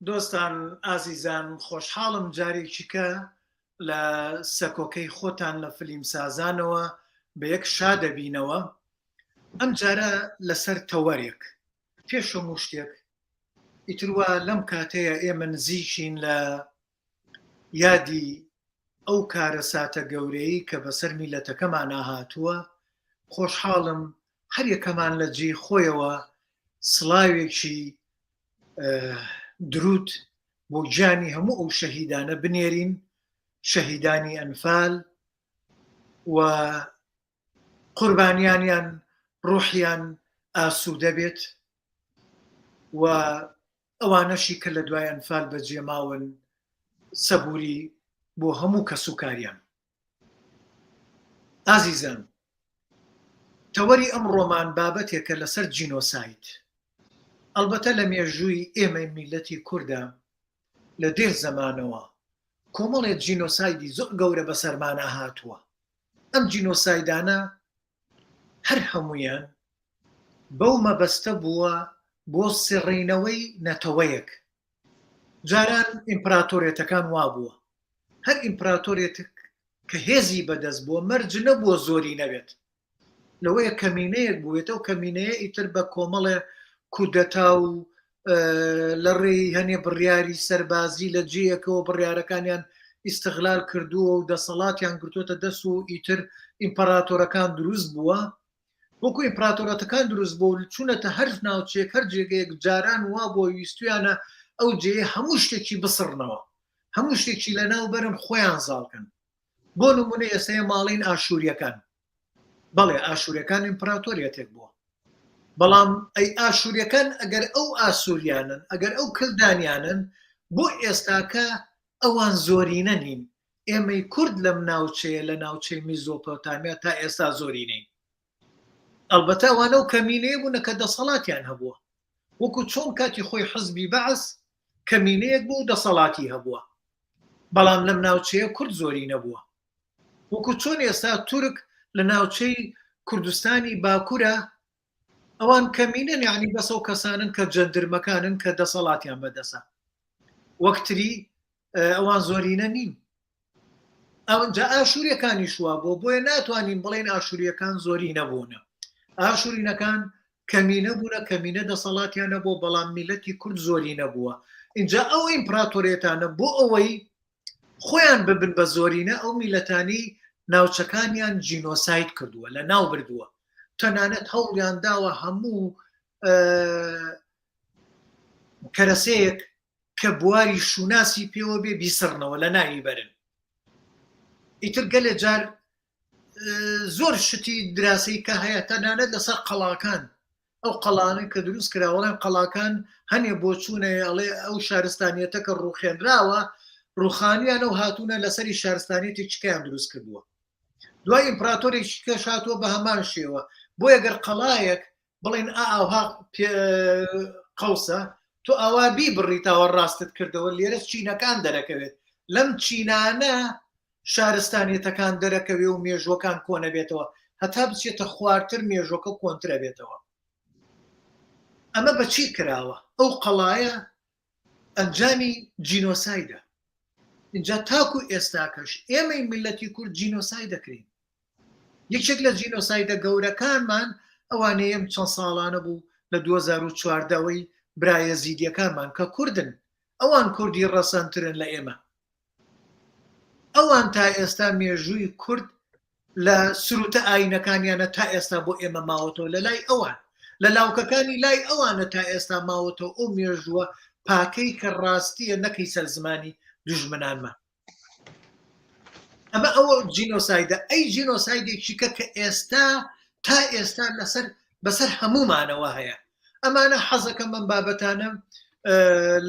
دۆستان ئازیزان خۆشحاڵم جارێکیکە لە سەکۆکەی خۆتان لە فلیمسازانەوە بە یەک شا دەبینەوە ئەم جارە لەسەر تەوەرێک پێش هەموو شتێک ئیتر وا لەم کاتەیە ئێمە نزیکین لە یادی ئەو کارەساتە گەورەی کە بەسەر میلەتەکەمانا هاتووە، خۆشحاڵم هەریەکەمان لە جێی خۆیەوە سڵاوێکی دروود بۆ گیانی هەموو ئەو شەهیدانە بنێرین، شەهیدانی ئەنفال و قوربانیانیان ڕوحیان ئاسوودە بێت و ئەوانەشی کە لە دوای ئەنفال بەجێماون سەبوری بۆ هەموو کەسوکاریان. ئازیزان تەوەری ئەمڕۆمان بابەتێکە لەسەر جینۆساید. ئەڵبەتە لە مێژووی ئێمەی میللەتی کوردا لە دێر زەمانەوە کۆمەڵێ جینۆسایدی زۆر گەورە بەسەرمانا هاتووە. ئەم جینۆسایدانە هەر هەموویان بەو مەبەستە بووە بۆ سڕینەوەی نەتەوەیەک. جاران ئیمپراتۆرێتەکان وابووە، هەر ئیمپراتۆرێتک کە هێزی بەدەست بووە مەرج نەبووە زۆری نەبێت، لەوەیە کەمینەیەک بووێت، ئەو کەمینەیە ئیتر بە کۆمەڵێ کودەتا و لە ڕێی هەنێ بڕیاری سەربازی لە جێیەکەوە بڕیارەکانیان ئیستغلال کردووە و دەسەڵاتیان گرتووەتە دەست و ئیتر ئیمپراتۆرەکان دروست بووە. وەکو ئیمپراتۆرەتەکان دروست بوو و چوونەتە هەر ناوچەیەک هەر جێگەیەک جاران وا بووە ویستویانە ئەو جێیە هەموو شتێکی بسڕنەوە هەموو شتێکی لەناو بەرن خۆیان زاڵکەن بۆ نمونە ئێستا ماڵین ئاشووریەکان بەڵێ ئاشووریەکان ئیمپراتۆریەتێک بووە بەڵام ئەی ئاشووریەکان ئەگەر ئەو ئاسووریانن ئەگەر ئەو کلدانیانن بۆ ئێستاکە ئەوان زۆرینە نین ئێمەی کورد لەم ناوچەیە لە ناوچەی میزۆپۆتامیا تا ئێستا زۆرینەین. ئەڵبەتە ئەوانە و کەمینەیە بوونە کە دەسەڵاتیان هەبووە. وەکو چۆن کاتی خۆی حزبی بەعس کەمینەیەک بوو و دەسەڵاتی هەبووە. بەڵام لەم ناوچەیە کورد زۆرینە بووە. وەکو چۆن ئێستا تورک لە ناوچەی کوردستانی باکورە ئەوان کەمینەن یانی بەس ئەو کەسانن کە جەندرمەکانن کە دەسەڵاتیان بەدەسە. وەکتری ئەوان زۆرینە نین ئەوجا ئاشووریەکانیش وا بۆ بۆیە ناتوانین بڵێن ئاشووریەکان زۆری نەبوونە ئاشوورینەکان کەمینە بوونە کەمینە دەسەڵاتیان نەبووە بەڵام میلەتی کورد زۆری نەبووە اینجا ئەو ئیمپراتۆریەتانە بۆ ئەوەی خۆیان ببن بە زۆرینە ئەو میلەتانی ناوچەکانیان جینۆساید کردووە لە ناو بردووە تەنانەت هەوڵیان داوە هەموو کەرەسەیەک کە بواری شوناسی پێوە بێ بیسڕنەوە لە ناوی بەرن ئیتر گەلێ جار زۆر شتی دراسی کە هەیە تەنانەت لەسەر قەڵاکان ئەو قەڵانە کە دروست کراوەڵێن قەڵاکان هەنێ بۆچوونە ئەڵێ ئەو شارستانیەتە کە ڕوخێنراوە ڕوخانیانە و هاتوونە لەسەری شارستانیەتی چکیان دروست کردووە دوای ئیمپراتۆرێکی کەش هاتووە بە هەمان شێوە بۆیە گەر قەڵایەک بڵێن ئا ئاوها قەوسە تۆ ئاوا بیبڕیتەوە ڕاستت کردەوە لێرە چینەکان دەرەکەوێت لەم چینانە شارستانیەتەکان دەرەکەوێ و مێژوەکان کۆنەبێتەوە هەتا بچێتە خوارتر مێژوەکە کۆنترە بێتەوە ئەمە بەچی کراوە ئەو قەڵایە ئەنجامی جینۆسایدە اینجا تاکو ئێستاکەش ئێمەی میلەتی کورد جینۆسای دەکرین یەکێک لە جینۆسایدە گەورەکانمان ئەوانەی ئەم چەند ساڵانە بوو لە 2014 ەوەی برا یەزیدیەکانمان کە کوردن ئەوان کوردی ڕەسەنترن لە ئێمە ئەوان تا ئێستا مێژووی کورد لە سروتە ئاینەکانیانە تا ئێستا بۆ ئێمە ماوەتەوە لە لای ئەوان لە لاوکەکانی لای ئەوانە تا ئێستا ماوەتەوە ئەو مێژووە پاکەی کە ڕاستیە نەکەی سەر زمانی دوژمنانمان ئەمە ئەوە جینۆسایدە ئەی جینۆسایدێکی کە کە ئێستا تا ئێستا لەسەر بەسەر هەمومانەوە هەیە ئەمانە حەزەکەم ئەم بابەتانە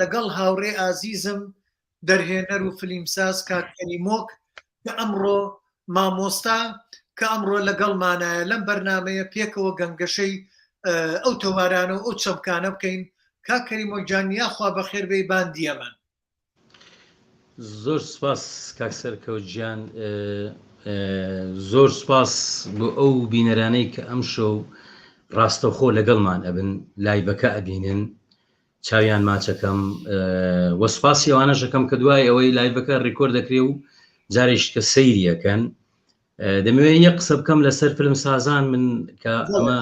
لەگەڵ هاوڕێ ئازیزم دەرهێنەر و فلیمساز کاک کەریمۆک کە ئەمڕۆ مامۆستا کە ئەمڕۆ لەگەڵمانایە لەم بەرنمەیە پێکەوە گەنگەشەی ئەو تەوارانە و ئەو چەمکانە بکەین کاک کەریمۆک گیان یاخوا بەخێربێی باندیەمان زۆر سپاس کاک سەرکەوت گیان زۆر سپاس بۆ ئەو بینەرانەی کە ئەم شەو ڕاستەوخۆ لەگەڵمان ئەبن لایڤەکە ئەبینن. چاویان ماچەکەم وە سوپاسی ئەوانەش ئەکەم کە دوای ئەوەی live ەکە record دەکرێ و جارێکی کە سەیری ئەکەن. دەمەوێت یەک قسە بکەم لەسەر فیلم سازان من کە ئەمە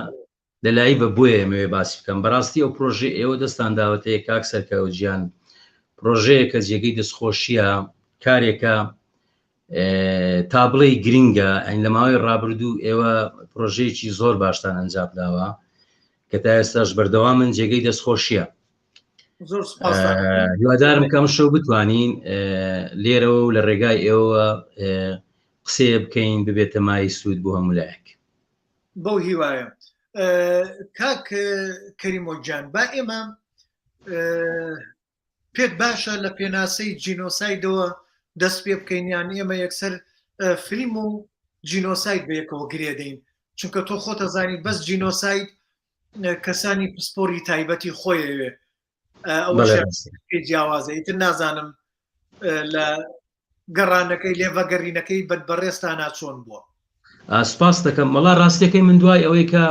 لە live ە بۆیە ئەمەوێ باسی بکەم. بەڕاستی ئەو پرۆژەی ئێوە دەستان داوەتێ کاک سەرکەوت گیان پرۆژەیەکە جێگەی دەستخۆشیە، کارێکە تا بڵێی گرنگە. ئەین لە ماوەی ڕابردوو ئێوە پرۆژەیەکی زۆر باشتان ئەنجام داوە کە تا ئێستاش بەردەوامن، جێگەی دەستخۆشیە. زۆر سپاس. هیوادارم کە ئەمشەو بتوانین لێرەوە و لە ڕێگای ئێوە قسەیە بکەین ببێتە مای سوود بۆ هەموو لایەک. بەو هیوایە کاک کەریمۆ گیان با ئێمە پێت باشە لە پێناسەی جینۆسایدەوە دەست پێ بکەین یان ئێمە یەکسەر فیلم و جینۆساید بە یەکەوە گرێدەین؟ چونکە تۆ خۆتە زانی بەس جینۆساید کەسانی پسپۆری تایبەتی خۆیەوێ، ئەوە جیاوازە. ئیتر نازانم لە گەڕانەکەی لێڤەگەرینەکەی بەد بەڕێزتانا چۆن بووە؟ سپاس دەکەم. وەڵا ڕاستیەکەی من دوای ئەوەی کە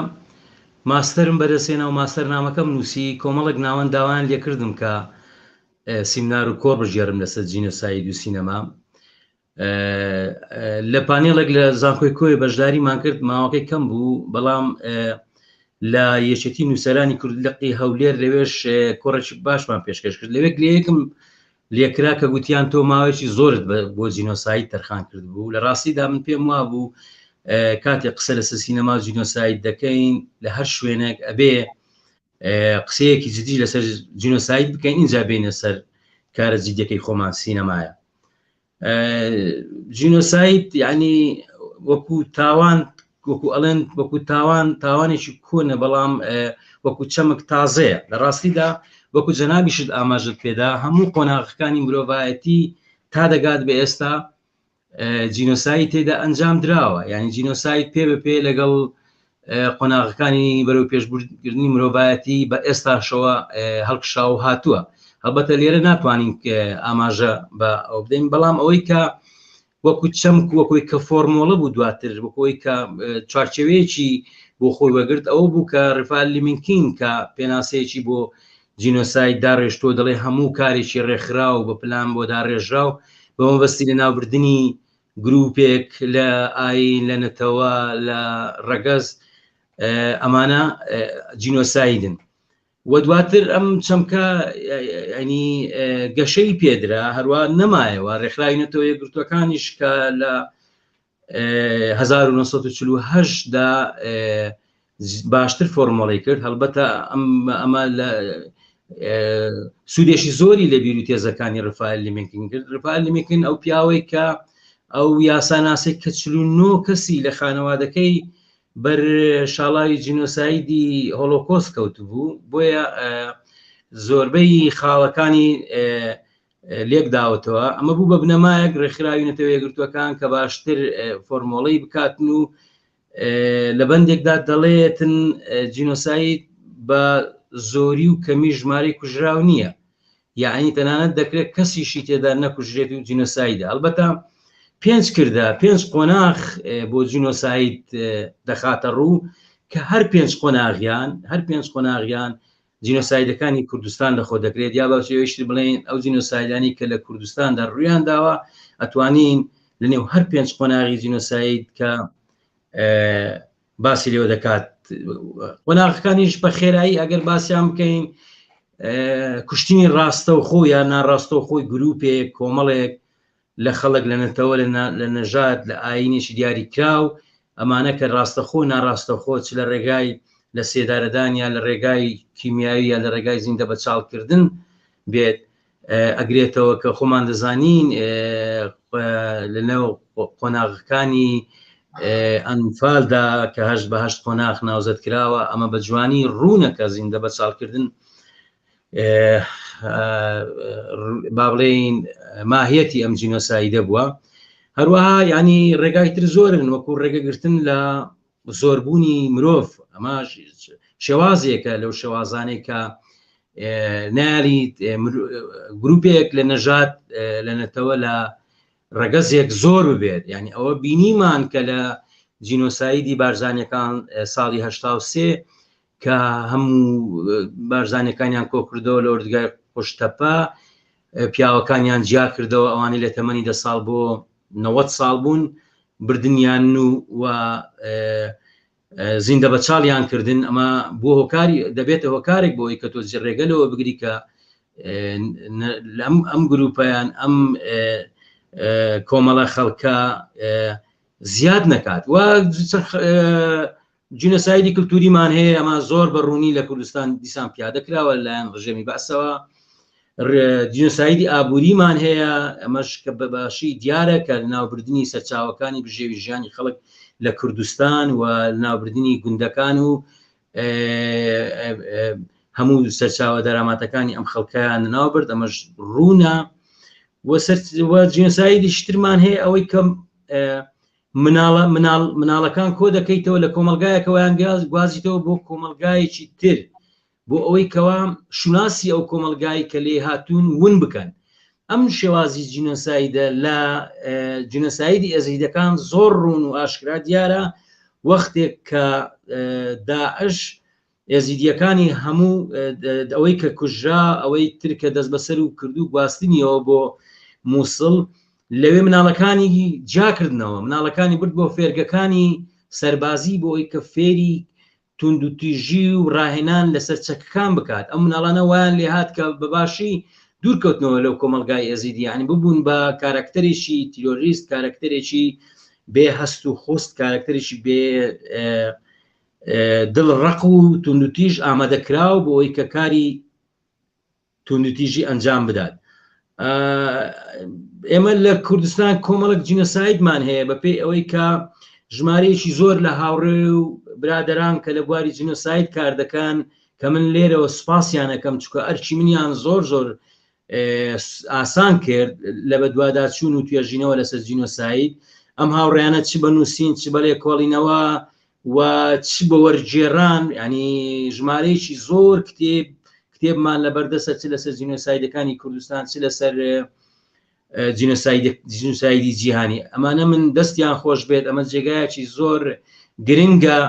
ماستەرم بەدەستهێنا و ماستەرنامەکەم نووسی، کۆمەڵێک ناوەند داوایان لێکردم کە سیمنار و کۆڕ بگێڕم لەسەر جینۆساید و سینەما. لە پانێڵێک لە زانکۆی کۆیە بەشداریمان کرد، ماوەکەی کەم بوو، بەڵام لە یەکێتی نووسەرانی کورد لقی هەولێر لەوێش کۆڕێکی باشمان پێشکەش کرد. لەوێک لە یەکم لێکرا کە گوتیان تۆ ماوەیەکی زۆرت بۆ جینۆساید تەرخان کردبوو. لە ڕاستیدا من پێم وابوو کاتێک قسە لەسەر سینەما و جینۆساید دەکەین لە هەر شوێنێک ئەبێ قسەیەکی جدی لەسەر جینۆساید بکەین، ئینجا بینە سەر کارە جدیەکەی خۆمان سینەمایە. جینۆساید یعنی وەکو تاوان، وەکو ئەڵێن وەکو تاوان تاوانێکی کۆنە، بەڵام وەکو چەمک تازەیە. لە ڕاستیدا وەکو جەنابیشت ئاماژت پێدا هەموو قۆناغەکانی مرۆڤایەتی تا دەگات بە ئێستا جینۆساید تێدا ئەنجام دراوە. یعنی جینۆساید پێ بە پێ لەگەڵ قۆناغەکانی بەرەو پێشبردنی مرۆڤایەتی بە ئێستاشەوە هەڵکشاو هاتووە. هەڵبەتە لێرە ناتوانین ئاماژە بە ئەو بدەین، بەڵام ئەوەی کە وەکو چەمک، وەکوی کە فۆرمۆڵە بوو دواتر، وەکەوەی کە چوارچێوەیەکی بۆ خۆی وەگرت، ئەوە بوو کە ڕفال لیمینکین کە پێناسەیەکی بۆ جینۆساید داڕێژتووە، دەڵێ هەموو کارێکی ڕێکخراو بە پلان بۆ داڕێژراو بە مەبەستی لەناوبردنی گروپێک لە ئایین، لە نەتەوە، لە ڕەگەز، ئەمانە جینۆسایدن. و دواتر ئەم چەمکە ینی گەشەی پێدرا، هەروە نەمایەوە. ڕێکخراوی نەتەوە یەکگرتووەکانیش کە لە 1940 دا باشتر فۆرمۆڵی کرد، هەڵبەتە ئەمە لە سوودێکی زۆری لە بیر و تێزەکانی ڕفایل لیمینکن کرد. ڕفایل لیمینکن ئەو پیاوەی کە ئەو یاسا ناسێک کە 49 کەسی لە خانەوادەکەی بەر شاڵاوی جینۆسایدی هۆلۆکۆست کەوتبوو، بۆیە زۆربەی خاڵەکانی لێک داوەتەوە. ئەمە بوو بە بنەمایەک ڕێکخراوی نەتەوە یەکگرتووەکان کە باشتر فۆرمۆڵەی بکاتن و لە بەندێکدا دەڵێتن جینۆساید بە زۆری و کەمی ژمارەی کوژراو نییە، یعنی تەنانەت دەکرێت کەسیشی تێدا نەکوژرێت و جینۆسایدە. ئەلبەتە پێنج کردە، پێنج قۆناغ بۆ جینۆساید دەخاتە ڕوو کە هەر پێنج قۆناغیان، هەر پێنج قۆناغیان جینۆسایدەکانی کوردستان لەخۆ دەگرێت، یا بە شێوەیەکی تر بڵێین ئەو جینۆسایدانی کە لە کوردستاندا ڕوویان داوە ئەتوانین لەنێو هەر پێنج قۆناغی جینۆساید کە باسی لێوە دەکات. قۆناغەکانیش بە خێرایی ئەگەر باسییان بکەین، کوشتنی ڕاستەوخۆ یا ناڕاستەوخۆی گروپێک، کۆمەڵێک لە خەڵک، لە نەتەوە، لە نەژاد، لە ئایینێکی دیاریکراو، ئەمانە کە ڕاستەخۆ ناڕاستەخۆ چ لە ڕێگای لە سێدارەدان یا لە ڕێگای کیمیاوی یا لە ڕێگای زیندە بەچاڵکردن بێت ئەگرێتەوە، کە خۆمان دەزانین لەنێو قۆناغەکانی ئەنفالدا کە هەشت بە هەشت قۆناغ ناوزەد کراوە، ئەمە بە جوانی ڕوونە کە زیندە بەچاڵکردن با بڵێین ماهیەتی ئەم جینۆسایدە بووە. هەروەها ینی ڕێگای تر زۆرن، وەکو ڕێگەگرتن لە زۆربوونی مرۆڤ، ئەمە شێوازێکە لەو شێوازانەی کە نالی گروپێک لە نەژاد، لە نەتەوە، لە ڕەگەزێک زۆر ببێت. یعنی ئەوە بینیمان کە لە جینۆسایدی بارزانیەکان ساڵی 83. کە هەموو بارزانەکانیان کۆکردەوە لە ئۆردگای قوشتەپە پیاوەکانیان جیا کردەوە ئەوانەی لە تەمەنی دە ساڵ بۆ 90 ساڵ بوون بردنیان و و زیندە بە چاڵیان کردن ئەمە بۆ هۆکاری دەبێتە هۆکارێک بۆ ئەوی کە تۆ ڕێگە لەوە بگری کە ئەم ئەم گروپیان ئەم کۆمەڵە خەڵکە زیاد نەکات و جینۆسایدی کلتوریمان هەیە ئەمە زۆر بە ڕوونی لە کوردستان دیسان پیادە کراوە لەلایەن ڕژێمی بەعسەوە جینۆسایدی ئابووریمان هەیە ئەمەش کە بە باشی دیارە کە ناوبردنی سەرچاوەکانی بژێوی ژیانی خەڵک لە کوردستان و ناوبردنی گوندەکان و هەموو سەرچاوە دەراماتەکانی ئەم خەڵکیان ناوبرد ئەمەش ڕوونە و جینۆسایدی شترمان هەیە ئەوەی کە مناڵە مناڵ مناڵەکان کۆ دەکەیتەوە لە کۆمەڵگایەکەوە یان گوازیتەوە بۆ کۆمەڵگایەکی تر بۆ ئەوەی کەوا شوناسی ئەو کۆمەڵگای کە لێ هاتوون ون بکەن ئەم شێوازی جینۆسایدە لە جینۆسایدی ئێزیدەکان زۆر ڕوون و ئاشکرا دیارە وەختێک کە داعش ئێزیدیەکانی هەموو ئەوەی کە کوژرا ئەوەی تر کە دەستبەسەر و کردو گواستنیەوە بۆ مووسڵ لەوێ مناڵەکانی جیاکردنەوە مناڵەکانی برد بۆ فێرگەکانی سەربازی بۆ ئەوەی کە فێری توندوتیژی و ڕاهێنان لەسەر چەکەکان بکات ئەم مناڵانە وایان لێهات کە بەباشی دوورکەوتنەوە لەو کۆمەڵگای ئێزیدی یعنی ببوون بە کارەکتەرێکی تیرۆریست کارەکتەرێکی بێ هەست و خوست کارەکتەرێکی بێ دڵ ڕەق و توندوتیژ ئامادەکراو بۆ ئەوەی کە کاری توندوتیژی ئەنجام بدات. ئێمە لە کوردستان کۆمەڵک جینۆسایدمان هەیە بەپێی ئەوەی کە ژمارەیەکی زۆر لە هاوڕێ و برادران کە لە بواری جینۆساید کار دەکەن کە من لێرەوە سوپاسیانەکەم چکە ئەرکی منیان زۆر زۆر ئاسان کرد لە بەدواداچوون و توێژینەوە لەسەر جینۆساید ئەم هاوڕێیانە چ بە نووسین چ بە لێکۆڵینەوە و چ بە وەرگێڕان ینی ژمارەیەکی زۆر کتێب کتێبمان لە بەردەسە چ لەسەر جینۆسایدەکانی کوردستان چ لەسەر جینۆسایدی جیهانی ئەمانە من دەستیان خۆش بێت ئەمە جێگایەکی زۆر گرنگە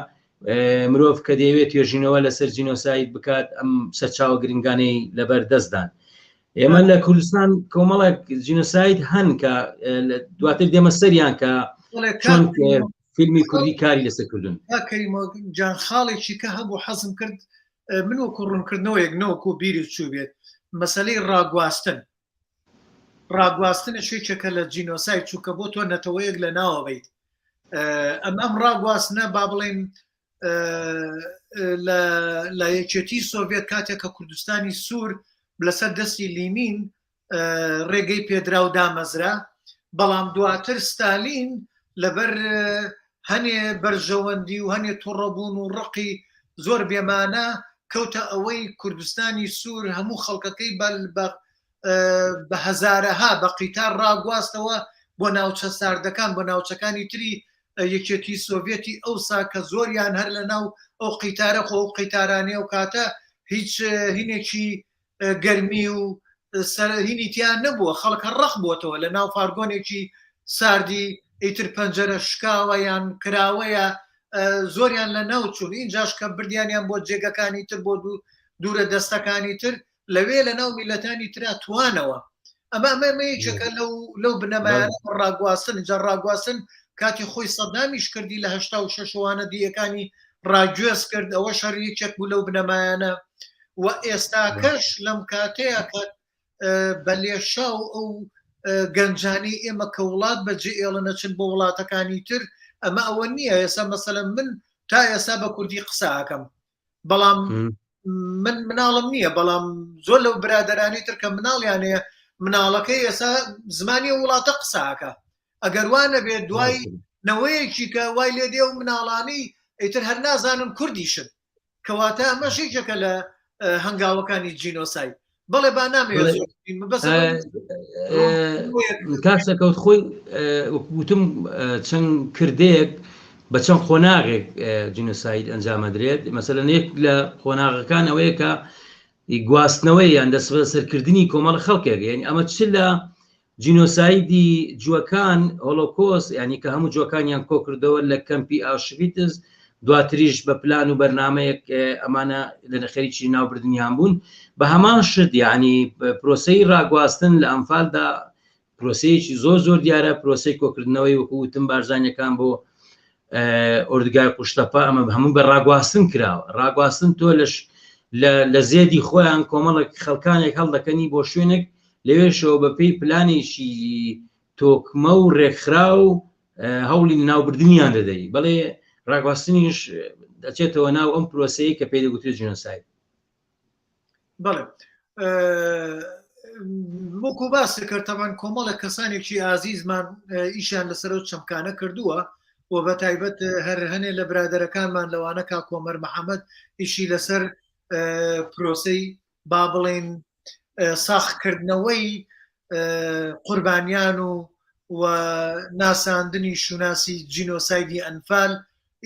مرۆڤ کە دەیەوێت توێژینەوە لەسەر جینۆساید بکات ئەم سەرچاوە گرنگانەی لەبەر دەستدان ئێمە لە کوردستان کۆمەڵێک جینۆساید هەن کە دواتر دێمە سەریان کە چۆن فیلمی کوردی کاری لەسەر کردون جان خاڵێکی کە هەبوو حەزم کرد من وەکو ڕوونکردنەوەیەک نەوەکو بیری چوو بێت مەسلەی ڕاگواستن ڕاگواستنە شێکێکە لە جینۆسای چووکە بۆ تۆ نەتەوەیەک لە ناوە بیت ئەم ئەم ڕاگواستنە با بڵێن لە یەکێتی سۆڤێت کاتێک کە کوردستانی سوور لەسەر دەستی لینین ڕێگەی پێدرا و دامەزرا بەڵام دواتر ستالین لەبەر هەنێ بەرژەوەندی و هەنێ توڕەبوون و ڕقی زۆر بێمانە کەوتە ئەوەی کوردستانی سوور هەموو خەڵکەکەی بە هەزارەها بە قیتار ڕاگواستەوە بۆ ناوچە ساردەکان بۆ ناوچەکانی تری یەکێتی سۆڤێتی ئەوسا کە زۆریان هەر لە ناو ئەو قیتارە خۆ ئەو قیتارانەی ئەو کاتە هیچ هینێکی گەرمی و هینی تیان نەبووە خەڵک هەر ڕق بووەتەوە لە ناو فارگۆنێکی ساردی ئیتر پەنجەرە شکاوە یان کراوەیە زۆریان لە ناو چوون ئینجاش کە بردیانیان بۆ جێگەکانی تر بۆ دوورە دەستەکانی تر لەوێ لە ناو میلەتانی ترا توانەوە ئەمە ئەمە ئەمە یەکێکە لەو لەو بنەمایانە ڕاگواستن جا ڕاگواستن کاتی خۆی سەدامیش کردی لە 86 وانە دیەکانی ڕاگوێز کرد ئەوە شەر یەکێک بوو لەو بنەمایانە و ئێستاکەش لەم کاتەیە کە بە لێشاو ئەو گەنجانی ئێمە کە وڵات بەجێ ئێڵە نەچن بۆ وڵاتەکانی تر ئەمە ئەوە نییە ئێستا مەسەلەن من تا ئێستا بە کوردی قسە ئەکەم بەڵام من مناڵم نییە بەڵام زۆر لەو برادرانی تر کە مناڵیان هەیە مناڵەکەی ئێستا زمانی وڵاتە قساکە ئەگەر وا نەبێت دوای نەوەیەکی کە وای لێ دێ و مناڵانی ئیتر هەر نازانن کوردیشن کەواتە ئەمەش یەکێکە لە هەنگاوەکانی جینۆساید بەڵێ با نامەوێت بەس کاک سەرکەوت خۆی وتم چەند کردەیەک بە چەند قۆناغێک جینۆساید ئەنجامەدرێت مەسەلەن یەک لە قۆناغەکان ئەوەیە کە گواستنەوەی یان دەستبەسەرکردنی کۆمەڵە خەڵکێک یعنی ئەمە چ لە جینۆسایدی جووەکان، هۆلۆکۆست، یانی کە هەموو جووەکانیان کۆکردەوە لە کەمپی ئاوشڤیتز. دواتریش بە پلان و بەرنامەیەک ئەمانە لە خەریکی ناوبردنیان بوون بە هەمان شت یعنی پرۆسەی ڕاگواستن لە ئەنفالدا پرۆسەیەکی زۆر زۆر دیارە پرۆسەی کۆکردنەوەی وەکو وتم بارزانیەکان بۆ ئۆردگای قوشتەپە ئەمە هەموو بە ڕاگواستن کراوە ڕاگواستن تۆ لەش لە زێدی خۆیان کۆمەڵێک خەڵکانێک هەڵدەکەنی بۆ شوێنێک لەوێشەوە بە پێی پلانێکی تۆکمە و ڕێکخراو هەوڵی ناوبردنیان دەدەی بەڵێ ڕاگواستنیش دەچێتەوە ناو ئەم پرۆسەیە کە پێی دەگوترێت جینۆساید. بەڵێ وەکو باس کرد تەبان کۆمەڵە کەسانێکی ئازیزمان ئیشیان لەسەر ئەو چەمکانە کردووە و بە تایبەت هەر هەنێ لە برادەرەکانمان لەوانە کا کۆمەر محەممەد ئیشی لەسەر پرۆسەی با بڵێن ساخکردنەوەی قوربانیان و و ناساندنی شوناسی جینۆسایدی ئەنفال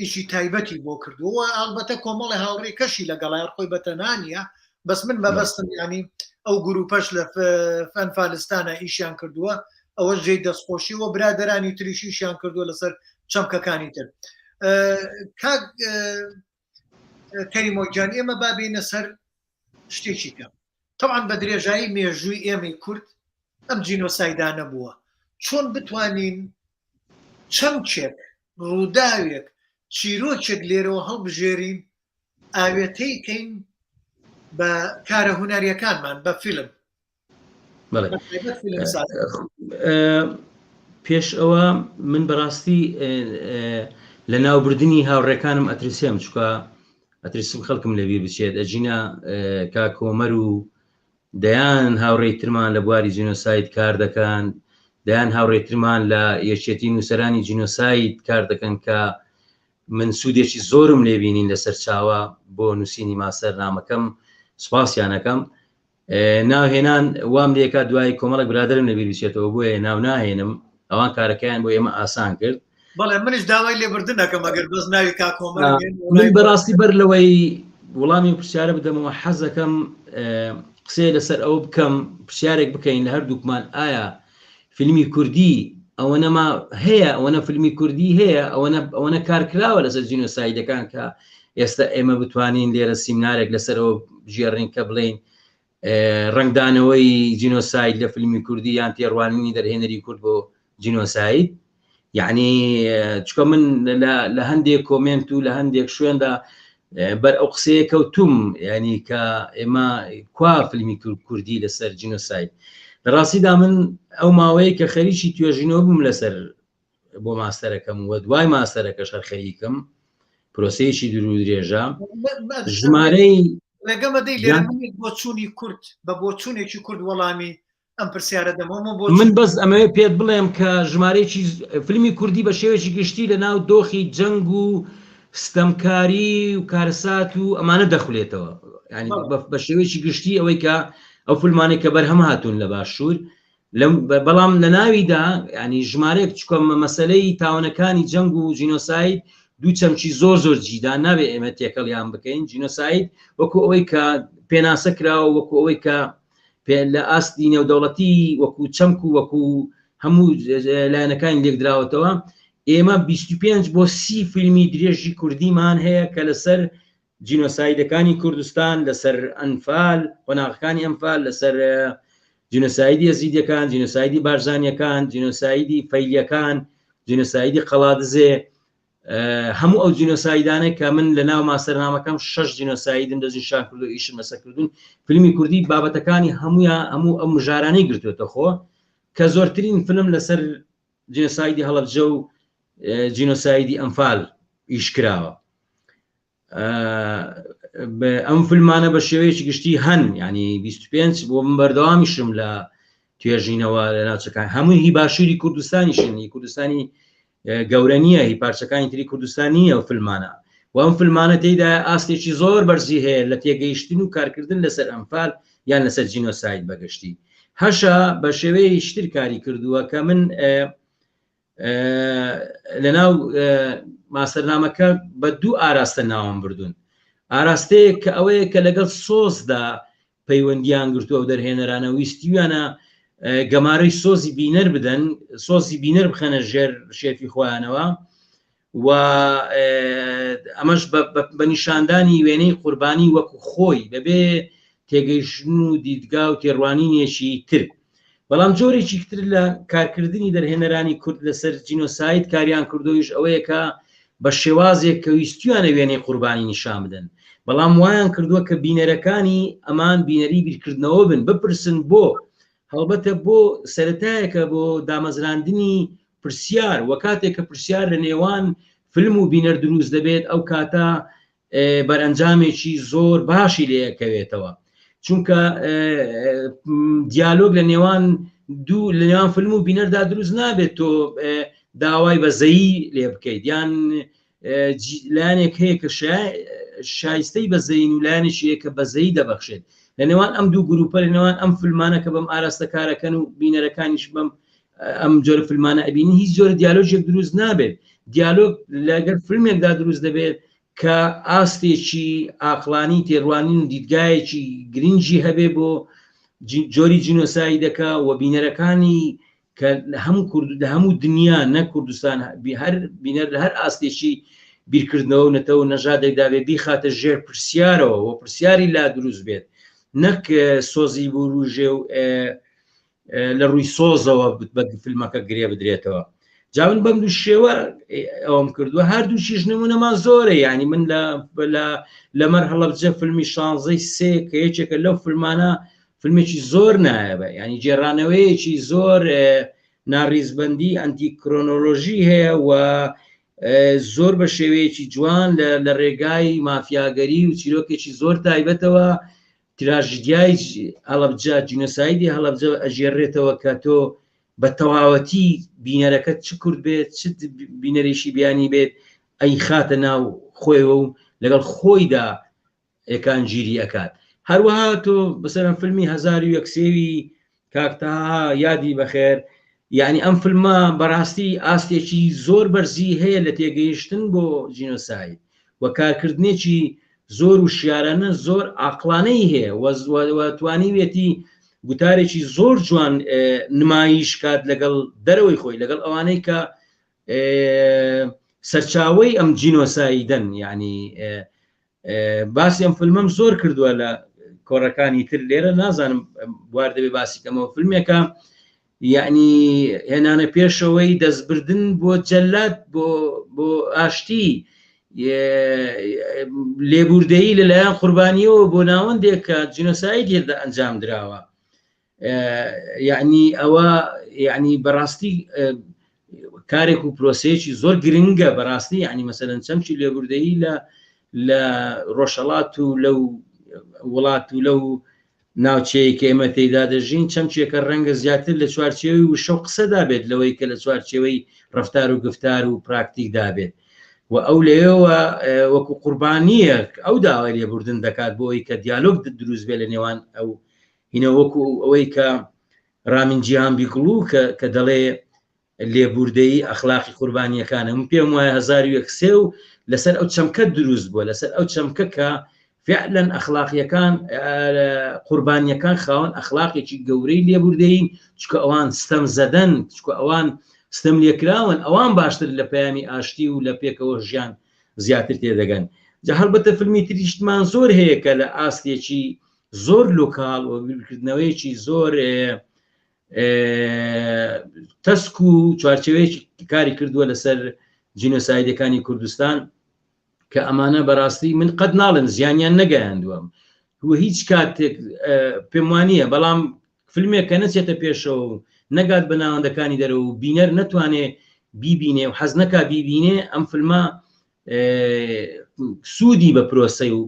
ئیشی تایبەتی بۆ کردووە ئەڵبەتە کۆمەڵی هاوڕێ کەشی لەگەڵای خۆی بەتەنها نییە بەس من مەبەستم ینی ئەو گروپەش لە ئەنفالستانە ئیشیان کردووە ئەوە جێی دەستخۆشی و برادرانی تریش ئیشیان کردووە لەسەر چەمکەکانی تر کاک کەریمۆ گیان ئێمە با بێینە سەر شتێکی کە تەبعەن بە درێژایی مێژووی ئێمەی کورد ئەم جینۆسایدانە بووە چۆن بتوانین چەمکێک ڕووداوێک چیرۆکێک لێرەوە هەڵبژێرین ئاوێتەی کەین بە کارە هونەریەکانمان بە فیلم پێش ئەوە من بەڕاستی لە ناوبردنی هاوڕێکانم ئەترسێم چکە ئەترسم خەڵکم لەبیر بچێت ئەجینا کاکۆمەر و دەیان هاوڕێی ترمان لە بواری جینۆساید کار دەکەن دەیان هاوڕێی ترمان لە یەکێتی نووسەرانی جینۆساید کار دەکەن کە من سوودێکی زۆرم لێ بینین لە سەرچاوە بۆ نووسینی ماستەر نامەکەم سوپاسیانەکەم ناوهێنان وام لێکا دوای کۆمەڵک برادرم لەبیر بچێتەوە بۆیە ناو ناهێنم ئەوان کارەکەیان بۆ ئێمە ئاسان کرد بەڵێ منیش داوای لێبردن دەکەم ئەگەر بەس ناوی کاک کۆمەر من بەڕاستی بەر لەوەی وڵامی پرسیارە بدەمەوە حەزەکەم قسەیە لەسەر ئەوە بکەم پرسیارێک بکەین لە هەردووکمان ئایا فیلمی کوردی ئەوەنەما هەیە ئەوەنە فیلمی کوردی هەیە ئەوەنە ئەوەنە کار کراوە لەسەر جینۆسایدەکان کە ئێستا ئێمە بتوانین لێرە سیمنارێک لەسەرەوە بگێڕین کە بڵێین ڕەنگدانەوەی جینۆساید لە فیلمی کوردی یان تێڕوانینی دەرهێنەری کورد بۆ جینۆساید یعنی چکە من لە هەندێک کۆمێنت و لە هەندێک شوێندا بەر ئەو قسەیە کەوتوم ینی کە ئێمە کوا فیلمی کوردی لەسەر جینۆساید لە ڕاستیدا من ئەو ماوەیە کە خەریکی توێژینەوە بووم لەسەر بۆ ماستەرەکەم و دوای ماستەرەکەش هەر خەریکم پرۆسەیەکی دوور و درێژە ژمارەی ڕێگەمە دەی لێرە بۆچوونی کورد بە بۆچوونێکی کورد وەڵامی ئەم پرسیارە دەمەوە بۆ من بەس ئەمەوێ پێت بڵێم کە ژمارەیەکی فیلمی کوردی بە شێوەیەکی گشتی لە ناو دۆخی جەنگ و ستەمکاری و کارەسات و ئەمانە دەخولێتەوە ینی بە شێوەیەکی گشتی ئەوەی کە ئەو فیلمانەی کە بەرهەم هاتوون لە باشوور بەڵام لە ناویدا ینی ژمارەیەک چکە مەسلەی تاوانەکانی جەنگ و جینۆساید دوو چەمکی زۆر زۆر جیدا نابێ ئێمە تێکەڵیان بکەین جینۆساید وەکو ئەوەی کە پێناسە کراوە وەکو ئەوەی کە لە ئاستی نێودەوڵەتی وەکو چەمک و وەکو هەموو لایەنەکانی لێکدراوەتەوە ئێمە 25 بۆ سی فیلمی درێژی کوردیمان هەیە کە لەسەر جینۆسایدەکانی کوردستان لەسەر ئەنفال قۆناغەکانی ئەنفال لەسەر جینۆسایدی ئەزیدیەکان جینۆسایدی بارزانیەکان جینۆسایدی فەیلیەکان جینۆسایدی قەڵادزێ هەموو ئەو جینۆسایدانە کە من لە ناو ماستەرنامەکەم شەش جینۆسایدم دەستنیشان کردو ئیشم لەسەر کردوون فیلمی کوردی بابەتەکانی هەموویان هەموو ئەو مژارانەی گرتوێتە خۆ کە زۆرترین فیلم لەسەر جینۆسایدی هەڵەبجە و جینۆسایدی ئەنفال ئیش کراوە ئەم فیلمانە بە شێوەیەکی گشتی هەن ینی 25 بۆ من بەردەوامیشم لە توێژینەوە لە ناوچەکان هەمووی هی باشووری کوردستانیشن هی کوردستانی گەورە نییە هی پارچەکانی تری کوردستان نییە و فیلمانە و ئەم فیلمانە تێیدا ئاستێکی زۆر بەرزی هەیە لە تێگەیشتن و کارکردن لەسەر ئەنفال یان لەسەر جینۆساید بەگشتی هەشە بە شێوەیەکی تر کاری کردووە کە من لەناو ماستەرنامەکە بە دوو ئاراستە ناوم بردوون ئاراستەیەک کە ئەوەیە کە لەگەڵ سۆزدا پەیوەندیان گرتووە و دەرهێنەرانە ویستیویانە گەمارەی سۆزی بینەر بدەن سۆزی بینەر بخەنە ژێر شێفی خۆیانەوە. و ئەمەش بە نیشاندانی وێنەی قوربانی وەکو خۆی بەبێ تێگەیشتن و دیدگا و تێڕوانینێکی تر. بەڵام جۆرێکی تر لە کارکردنی دەرهێنەرانی کورد لەسەر جینۆساید کاریان کردوویش ئەوەیە کە بە شێوازێک کە ویستویانە وێنەی قوربانی نیشان بدەن بەڵام وایان کردووە کە بینەرەکانی ئەمان بینەری بیرکردنەوە بن بپرسن بۆ هەڵبەتە بۆ سەرەتایەکە بۆ دامەزراندنی پرسیار وە کاتێک کە پرسیار لە نێوان فلم و بینەر دروست دەبێت ئەو کاتە بەرەنجامێکی زۆر باشی لێکەوێتەوە چونکە دیالۆگ لە نێوان دوو لە نێوان فلم و بینەردا دروست نابێت تۆ داوای بەزەیی لێ بکەیت یان لایەنێک هەیە کە شایستەی بەزەین و لایەنێکی هەیە کە بەزەیی دەبەخشێت لە نێوان ئەم دوو گروپە لە نێوان ئەم فلمانە کە بەم ئاراستە کارەکەن و بینەرەکانیش بەم ئەم جۆرە فلمانە ئەبینی هیچ جۆرە دیالۆژێک دروست نابێت دیالۆگ لەگەر فیلمێکدا دروست دەبێت کە ئاستێکی ئاقلانی تێڕوانین و دیدگایەکی گرنگی هەبێ بۆ جۆری جینۆسایدەکە و بینەرەکانی کە لە هەموو کورد لە هەموو دنیا نە کوردستان هەر بینەر لە هەر ئاستێکی بیرکردنەوە و نەتەوە و نەژادێکدا بێ بیخاتە ژێر پرسیارەوە و پرسیاری لا دروست بێت نەک سۆزی بوروژێ و لە ڕووی سۆزەوە بە فیلمەکە گرێ بدرێتەوە جا من بەم دوو شێوە ئەوم کردووە هەردووکیش نمونەمان زۆرە یعنی من لە لەمەر هەڵەبجە فیلمی شانزەی سێ کە یەکێکە لەو فیلمانە فیلمێکی زۆر نایەبە یعنی گێڕانەوەیەکی زۆر ناڕیزبندی ئەنتی کرۆنۆلۆژی هەیە و زۆر بە شێوەیەکی جوان لە ڕێگای مافیاگەری و چیرۆکێکی زۆر تایبەتەوە تراژیدیای هەڵەبجە جینۆسایدی هەڵەبجە ئەژێڕێتەوە کە تۆ بە تەواوەتی بینەرەکە چ کورد بێت چ بینەرێکی بیانی بێت ئەیخاتە ناو خۆیەوە و لەگەڵ خۆیدا یەکانگیری ئەکات هەروەها تۆ بەسەرم فیلمی 1001 سێوی کاک تەها یادی بەخێر یعنی ئەم فیلمە بەڕاستی ئاستێکی زۆر بەرزی هەیە لە تێگەیشتن بۆ جینۆساید و کارکردنێکی زۆر و شیارانە زۆر ئاقلانەی هەیە و توانیویەتی گوتارێکی زۆر جوان نمایش کات لەگەڵ دەرەوەی خۆی لەگەڵ ئەوانەی کە سەرچاوەی ئەم جینۆسایدەن یعنی باسی ئەم فیلمەم زۆر کردووە لە کۆڕەکانی تر لێرە نازانم بوار دەبێ باسی کەمەوە فیلمێکە یعنی هێنانە پێشەوەی دەستبردن بۆ جەلات بۆ بۆ ئاشتی لێبوردەیی لەلایەن قوربانیەوە بۆ ناوەندێک کە جینۆساید هێردا ئەنجام دراوە یعنی ئەوە یعنی بەڕاستی کارێک و پرۆسەیەکی زۆر گرنگە بەڕاستی یعنی مەسەلەن چەمکی لێبوردەیی لە لە ڕۆژهەڵات و لەو وڵات و لەو ناوچەیە کە ئێمە تێیدا دەژین چەمکێکە ڕەنگە زیاتر لە چوارچێوەی وشە و قسەدا بێت لەوەی کە لە چوارچێوەی ڕەفتار و گفتار و پراکتیکدا بێت و ئەو لەوێوە وەکو قوربانییەک ئەو داوای لێبوردن دەکات بۆ ئەوەی کە دیالۆگ دروست بێت لە نێوان ئەو هینە وەکو ئەوەی کە ڕامین جیهان بیگڵو کە کە دەڵێ لێبوردەیی ئەخلاقی قوربانیەکانە من پێم وایە 1001 سێ و لەسەر ئەو چەمکە دروست بووە لەسەر ئەو چەمکە کە فعلا ئەخلاقیەکان قوربانیەکان خاوەن ئەخلاقێکی گەورەی لێبوردەیین چکە ئەوان ستەم زەدەن چکە ئەوان ستەم لێکراون ئەوان باشتر لە پەیامی ئاشتی و لە پێکەوە ژیان زیاتر تێدەگەن جا هەڵبەتە فیلمی تریشتمان زۆر هەیە کە لە ئاستێکی زۆر لۆکاڵ و بیرکردنەوەیەکی زۆر تەسک و چوارچێوەیەکی کاری کردووە لەسەر جینۆسایدەکانی کوردستان کە ئەمانە بەڕاستی من قەت ناڵێم زیانیان نەگەیاندووە و هیچ کاتێک پێم وانە بەڵام فیلمێک کە نەچێتە پێشەوە و نەگات بە ناوەندەکانی دەرەوە و بینەر نەتوانێ بیبینێ و حەز نەکا بیبینێ ئەم فیلمە سوودی بە پرۆسەی و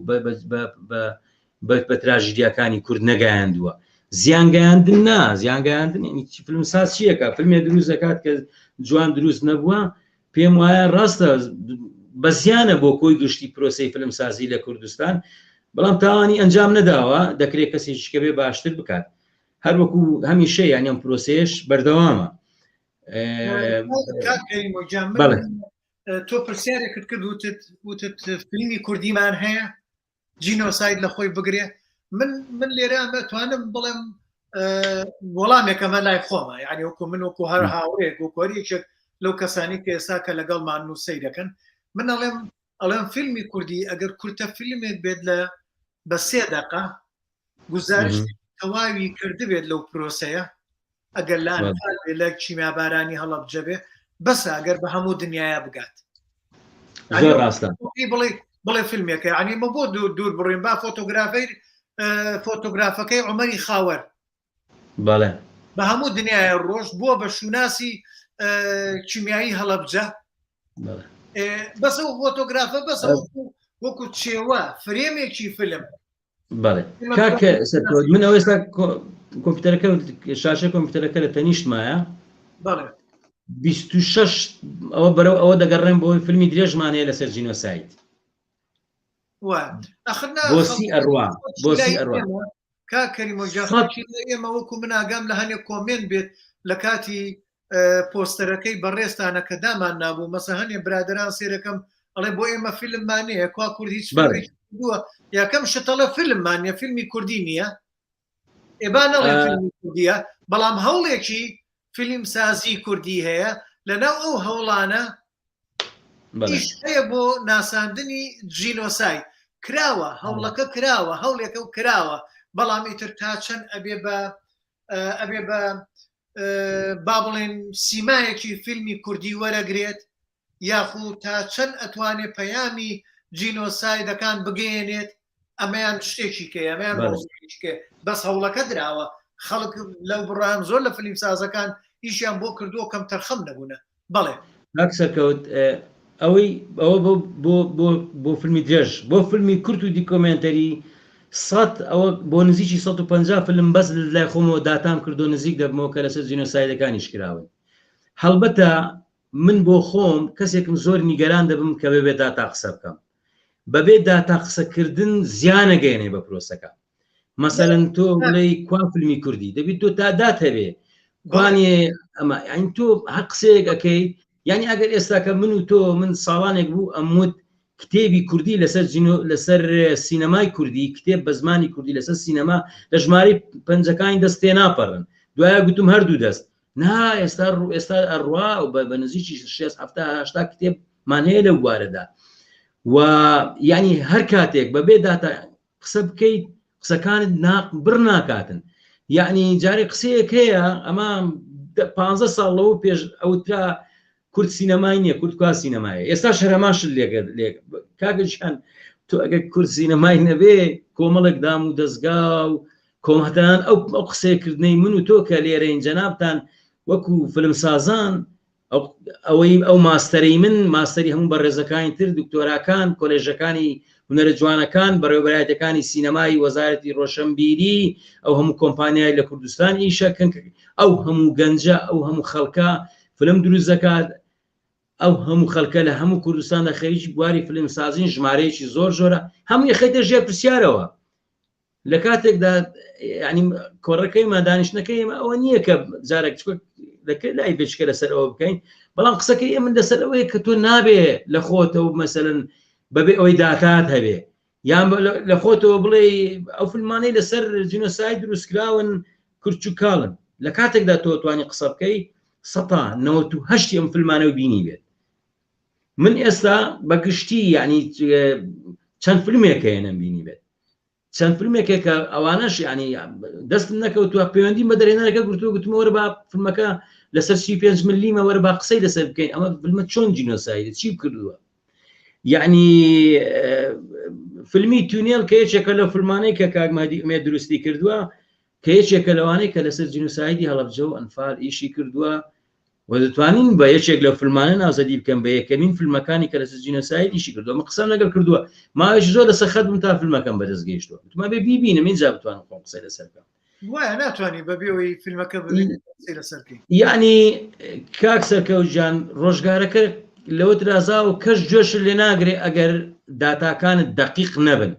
بە تراژیدیاکانی کورد نەگەیاندووە زیانگەیاندن نا زیانگەیاندن فیلم ساز چیەکە فیلمێ دروست دەکات کە جوان دروست نەبووە پێم وایە ڕاستە بە زیانە بۆ کۆی گشتی پرۆسەی فیلمسازی لە کوردستان بەڵام تاوانی ئەنجام نەداوە دەکرێت کەسێکی کە بێ باشتر بکات هەروەکو هەمیشە یان ئەم پرۆسەیەش بەردەوامە تۆ پرسیارێکت کرد وتت وتت فیلمی کوردیمان هەیە جینۆساید لە خۆی بگرێ من من لێرە ئەتوانم بڵێم وەڵامێکەمە لای خۆمە یعنی وەکو من وەکو هەر هاوڕێک و کۆریەکێک لەو کەسانی کە ئێستا کە لەگەڵمان نووسەی دەکەن من ئەڵێم ئەڵێم فیلمی کوردی ئەگەر کورتە فیلمێک بێت لە بە سێ دەقە گوزارش تەواوی کردبێت لەو پرۆسەیە ئەگەر لە ئەنفال بێ لە کیمیابارانی هەڵەبجە بێ بەسە ئەگەر بە هەموو دنیاە بگات زۆر ڕاستە بڵێ بڵێ فیلمێکە یعنی مە بۆ دوور دوور بڕین با فۆتۆگرافی فۆتۆگرافەکەی عمەری خاوەر بەڵێ بە هەموو دنیاە ڕۆژ بووە بە شوناسی کیمیایی هەڵەبجە بەس ئەو فۆتۆگرافە بەس وەکو چێوە فرێمێکی فیلم بەڵێ کاک سەرکەوت من ئەو ئێستا کۆمپیوتەرەکە شاشە کۆمپیوتەرەکە لە تەنیشتمایە بەڵێ 26 ئەوە بەرەو ئەوە دەگەڕێن بۆی فیلمی درێژمان هەیە لەسەر جینۆساید بۆسی ئەڕوا بۆسی ئەڕوا کاک کەریمۆ گیان ئێمە وەکو من ئاگام لە هەنێک کۆمێنت بێت لە کاتی پۆستەرەکەی بەڕێزتانە کە دامان نابوو مەسە هەنێ برادران سێرەکەم ئەڵێ بۆ ئێمە فیلممان نییە کوا کورد هیچ دووە یەکەم شتەڵە فیلممان نیە فیلمی کوردی نییە ئێبا نەڵێ فیلمی کوردیە بەڵام هەوڵێکی فیلم سازی کوردی هەیە لەناو ئەو هەوڵانە ئیش هەیە بۆ ناساندنی جینۆساید کراوە هەوڵەکە کراوە هەوڵێکە و کراوە بەڵام ئیتر تا چەند ئەبێ بە ئەبێ بە با بڵێن سیمایەکی فیلمی کوردی وەرەگرێت یاخو تا چەند ئەتوانێ پەیامی جینۆسایدەکان بگەیەنێت ئەمەیان شتێکی کەی ئەمەیان مەوزوعێکی کەی بەس هەوڵەکە دراوە خەڵک لەو بڕان زۆر لە فیلم سازەکان ئیشیان بۆ کردووە کەم تەرخەم نەبوونە بەڵێ. کاک سەرکەوت ئەوەی ئەوە بۆ بۆ بۆ بۆ فیلمی درێژ بۆ فیلمی کورت و دیکۆمێنتەری سەد ئەوە بۆ نزیکی 150 فیلم بەس لای خۆمەوە داتام کردو نزیک دەبمەوە کە لەسەر جینۆسایدەکانیش کراون هەڵبەتە من بۆ خۆم کەسێکم زۆر نیگەران دەبم کە بەبێ داتا قسە بکەم بەبێ داتا قسەکردن زیانەگەیەنێ بە پرۆسەکە مەسەلەن تۆ بڵێی کوا فیلمی کوردی دەبیت تۆ تا دات هەبێ کوانێ ئەمە یعنی تۆ هەر قسەیەک ئەەکەی یعنی ئەگەر ئێستاکە من و تۆ من ساڵانێک بوو ئەموت کتێبی کوردی لەسەر جینۆ لەسەر سینەمای کوردی کتێب بە زمانی کوردی لەسەر سینەما لە ژمارەی پەنجەکانی دەست تێناپەڕن دوایە گوتم هەردوو دەست نا ئێستا ڕوو ئێستا ئەڕوا و بە نزیکی 6 هەفتا هەشتا کتێبمان هەیە لەو بوارەدا و یعنی هەر کاتێک بەبێ داتا قسە بکەیت قسەکانت بڕ ناکاتن یعنی جارێ قسەیەک هەیە ئەمە پ ساڵ لەوە پێش ئەوترا کورد سینەمای نییە کورد کوا سینەمایە ئێستا شەرەمان شت لێگە لێک کاکەشان تۆ ئەگەر کورد سینەمای نەبێ کۆمەڵێک دام و دەستگا و کۆمەتان ئەو ئەو قسەیەکردنەی من و تۆ کە لێرەین جەنابتان وەکو فلمسازان ئەوەی ئەو ماستەرەی من ماستەری هەموو بەڕێزەکانی تر دکتۆراکان کۆلێژەکانی هونەرە جوانەکان بەڕێوەبەرایەتەکانی سینەمای وەزارەتی ڕۆشنبیری ئەو هەموو کۆمپانیای لە کوردستان ئیشەکەن ئەو هەموو گەنجە ئەو هەموو خەڵکە فلم دروست دەکات ئەو هەموو خەڵکە لە هەموو کوردستاندا خەریکی بواری فلم سازین ژمارەیەکی زۆر زۆرە هەمووی خەیتە ژێر پرسیارەوە لە کاتێکدا ینی کۆڕەکەیمان دانیشتنەکەی ئێمە ئەوە نییە کە جارێک دەکرێت لای بچکە لەسەر ئەوە بکەین بەڵام قسەکەی ئێمە لەسەر ئەوەیە کە تۆ نابێ لە خۆتەوە مەسەلەن بەبێ ئەوەی داتات هەبێ یان لە خۆتەوە بڵێ ئەو فیلمانەی لەسەر جینۆساید دروستکراون کورچ و کاڵن لە کاتێکدا تۆ توانی قسە بکەی سەتا 98 ئەم فیلمانە و بینی بێت من ئێستا بە گشتی یعنی چەند فیلمێک هەیە نەمبینی بێت چەند فیلمێکێک کە ئەوانەش ینی دەستم نەکەوتووە پەیوەندیم بە دەرهێنەرەکە گرتووە گوتمە وەرە با فیلمەکە لەسەر 35 ملیمە وەرە با قسەی لەسەر بکەین ئەمە فیلمە چۆن جینۆسایدە چی کردووە یعنی فیلمی تونێل کە یەکێکە لە فیلمانەی کە کاک مهدی ئومێد دروستی کردووە کە یەکێکە لەوانەی کە لەسەر جینۆسایدی هەڵەبجە و ئەنفال ئیشی کردووە و دەتوانین بە یەکێک لە فیلمانە ناوزەدی بکەم بە یەکەمین فیلمەکانی کە لەسەر جینۆساید ئیشی کردووە من قسەم لەگەڵ کردووە ماوەیەکی زۆر لەسەر خەت بووم تا فیلمەکەم بەدەست گەیشتووە وتم بێ بیبینم ئینجا بتوانم خۆم قسەی لەسەر بکەم وایە ناتوانانی بەبێ ئەوەی فیلمەکە ببینی قسەی لەسەر بکەی یعنی کاک سەرکەوت گیان ڕۆژگارەکە لەوە ترازاوە کەس گوێشت لێ ناگرێ ئەگەر داتاکانت دەقیق نەبن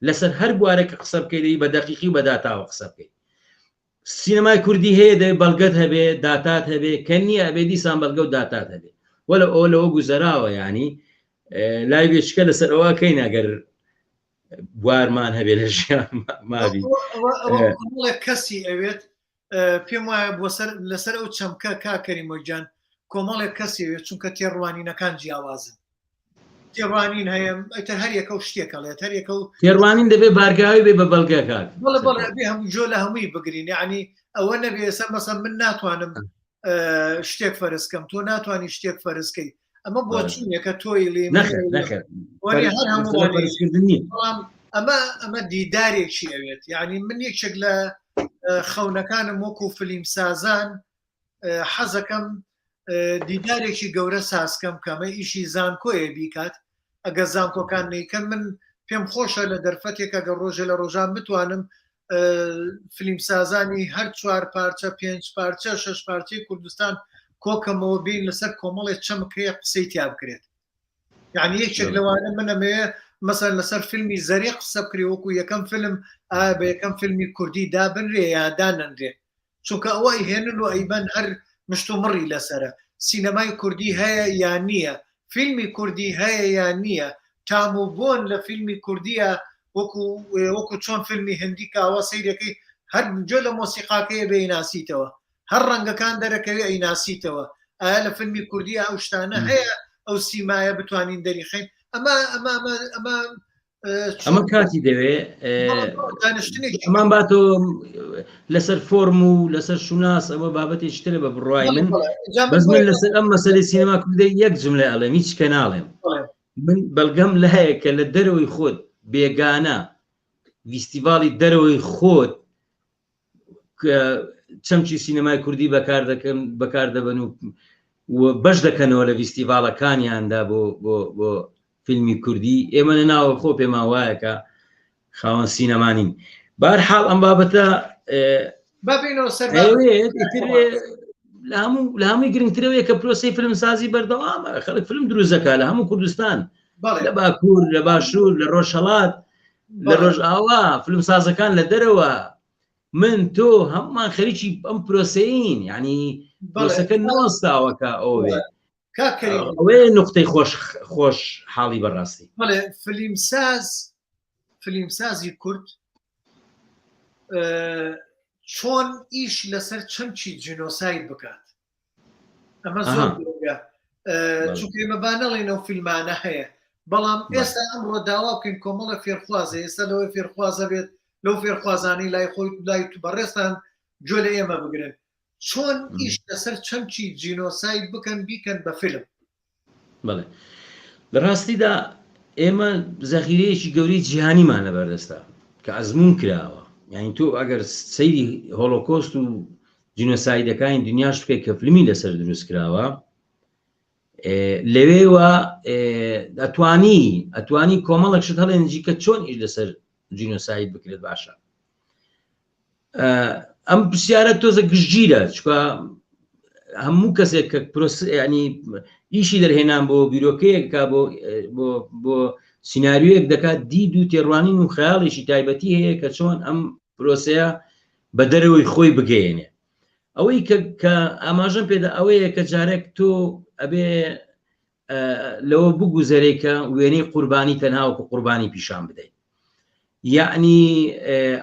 لەسەر هەر بوارێک کە قسە بکەی دەبی بە دەقیقی و بە داتاوە قسە بکەی سینەمای کوردی هەیە دەبێ بەڵگەت هەبێ داتات هەبێ کە نییە ئەبێ دیسان بەڵگە و داتات هەبێ وەلە ئەوە لەوە گوزەراوە ینی لای بێچکە لەسەر ئەوە کەین ئەگەر بوارمان هەبێ لە ژیان مابی کەسی ئەوێت پێم وایە بۆ سەر لەسەر ئەو چەمکە کا کەریمۆ گیان. کۆمەڵێک کەسێوێت چونکە تێڕوانینەکان جیاوازن تێڕوانین هەیە ئەتر هەر یەکە و شتێک ئەڵێت هەر یەکە و تێڕوانین دەبێ بارگاوی بێ بە بەڵگە کاک بەڵێ بەڵێ ئەبێ هەموو جۆ لە هەمووی بگرین یعنی ئەوە نەبێ ئێستا مەسەن من ناتوانم شتێک فەرزکەم تۆ ناتوانانی شتێک فەرزکەی ئەمە بۆچوونێکە تۆی لێ بەڵام ئەمە ئەمە دیدارێکی ئەوێت یعنی من یەکێک لە خەونەکانم وەکو فلیم سازان حەزەکەم دیدارێکی گەورە سازکەم کەمە ئیشی زانکۆیە بیکات ئەگەر زانکۆکان نیکەن من پێم خۆشە لە دەرفەتێک ئەگەر ڕۆژێ لە ڕۆژان بتوانم فلیمسازانی هەر چوار پارچە پێنج پارچە شەش پارچەی کوردستان کۆکەمەوە بین لەسەر کۆمەڵێک چەمک هەیە قسەی تیا بکرێت یعنی یەکێک لەوانە من ئەمەوێ مەسەن لەسەر فیلمی زەری قسە بکرێ وەکو یەکەم فیلم ئایا بە یەکەم فیلمی کوردی دابنرێ یا دانەنرێ چونکە ئەوە ئەیهێنن و ئەیبەن هەر مشتومڕی لەسەرە سینەمای کوردی هەیە یا نییە فیلمی کوردی هەیە یا نییە تام و بۆن لە فیلمی کوردیە وەکو وەکو چۆن فیلمی هندی کاوە سەیرەکەی هەر جۆ لە مۆسیقاکەیە بێ ئیناسیتەوە هەر ڕەنگەکان دەرەکەوێ ئەیناسیتەوە ئایا لە فیلمی کوردی ئەو شتانە هەیە ئەو سیمایە بتوانین دەریخین ئەمە ئەمە ئەمە ئەمە ئەمە کاتی دەوێ ئەمان باتۆ لەسەر فۆرم و لەسەر شوناس ئەوە بابەتێکی ترە بە بڕای من بەس من لەسەر ئەم مەسەری سینەما کوردە یەک جملە ئەڵێم هیچ کە ناڵێم من بەڵگەم لە هەیە کە لە دەرەوەی خۆت بێگانە ڤیستیڤاڵی دەرەوەی خۆت چەمکی سینەمای کوردی بەکار دەکەن بەکار دەبن و بەش دەکەنەوە لە ڤیستیڤاڵەکانیاندا بۆ بۆ بۆ فیلمی کوردی ئێمە لە ناوە خۆ پێمان وایە کە خاوەن سینەمانین بار حاڵ ئەم بابەتە لە هەموو لە هەمووی گرنگترەوەیە کە پرۆسی فیلمسازی بەردەوامە خەڵک فیلم دروست دەکات لە هەموو کوردستان لە باکوور لە باشوور لە ڕۆژهەڵات لە ڕۆژئاوا فیلمسازەکان لە دەرەوە من تۆ هەمومان خەریکی ئەم پرۆسەین یعنی پرۆسەکە نەوەستاوەکە ئەوێ ئەوەیە نقطەی خۆش خۆش حاڵی بەڕاستی بەڵێ فلیمساز فلیمسازی کورد چۆن ئیش لەسەر چەمکی جینۆساید بکات ئەمە زۆر گرنگە چونکە ئێمە با نەڵێین ئەو فیلمانە هەیە بەڵام ئێستا ئەمڕۆ داوا بکەین کۆمەڵە فێرخوازە ئێستا لەوەی فێرخوازە بێت لەو فێرخوازانەی لای خۆی لای تو بەڕێزتان گوێ لە ئێمە بگرن چۆن ئیش لەسەر چەمکی جینۆساید بکەن بیکەن بە فیلم بەڵێ لە ڕاستیدا ئێمە زەخیرەیەکی گەورەی جیهانیمان لەبەردەستە کە ئەزمون کراوە یعنی تۆ ئەگەر سەیری هۆڵۆکۆست و جینۆسایدەکانی دنیاش بکەیت کە فلمی لەسەر دروست کراوە لەوێوە ئەتوانی ئەتوانی کۆمەڵێک شت هەڵێنجی کە چۆن ئیش لەسەر جینۆساید بکرێت باشە ئەم پرسیارە تۆزە گشتگیرە چکە هەموو کەسێک کە پرۆس ینی ئیشی دەرهێنان بۆ بیرۆکەیەک کا بۆ بۆ بۆ سیناریۆیەک دەکات دید و تێڕوانین و خەیاڵێکی تایبەتی هەیە کە چۆن ئەم پرۆسەیە بە دەرەوەی خۆی بگەیەنێ ئەوەی کە کە ئاماژەم پێدا ئەوەیە کە جارێک تۆ ئەبێ لەوە بگوزەرێ کە وێنەی قوربانی تەنها وەکو قوربانی پیشان بدەیت یعنی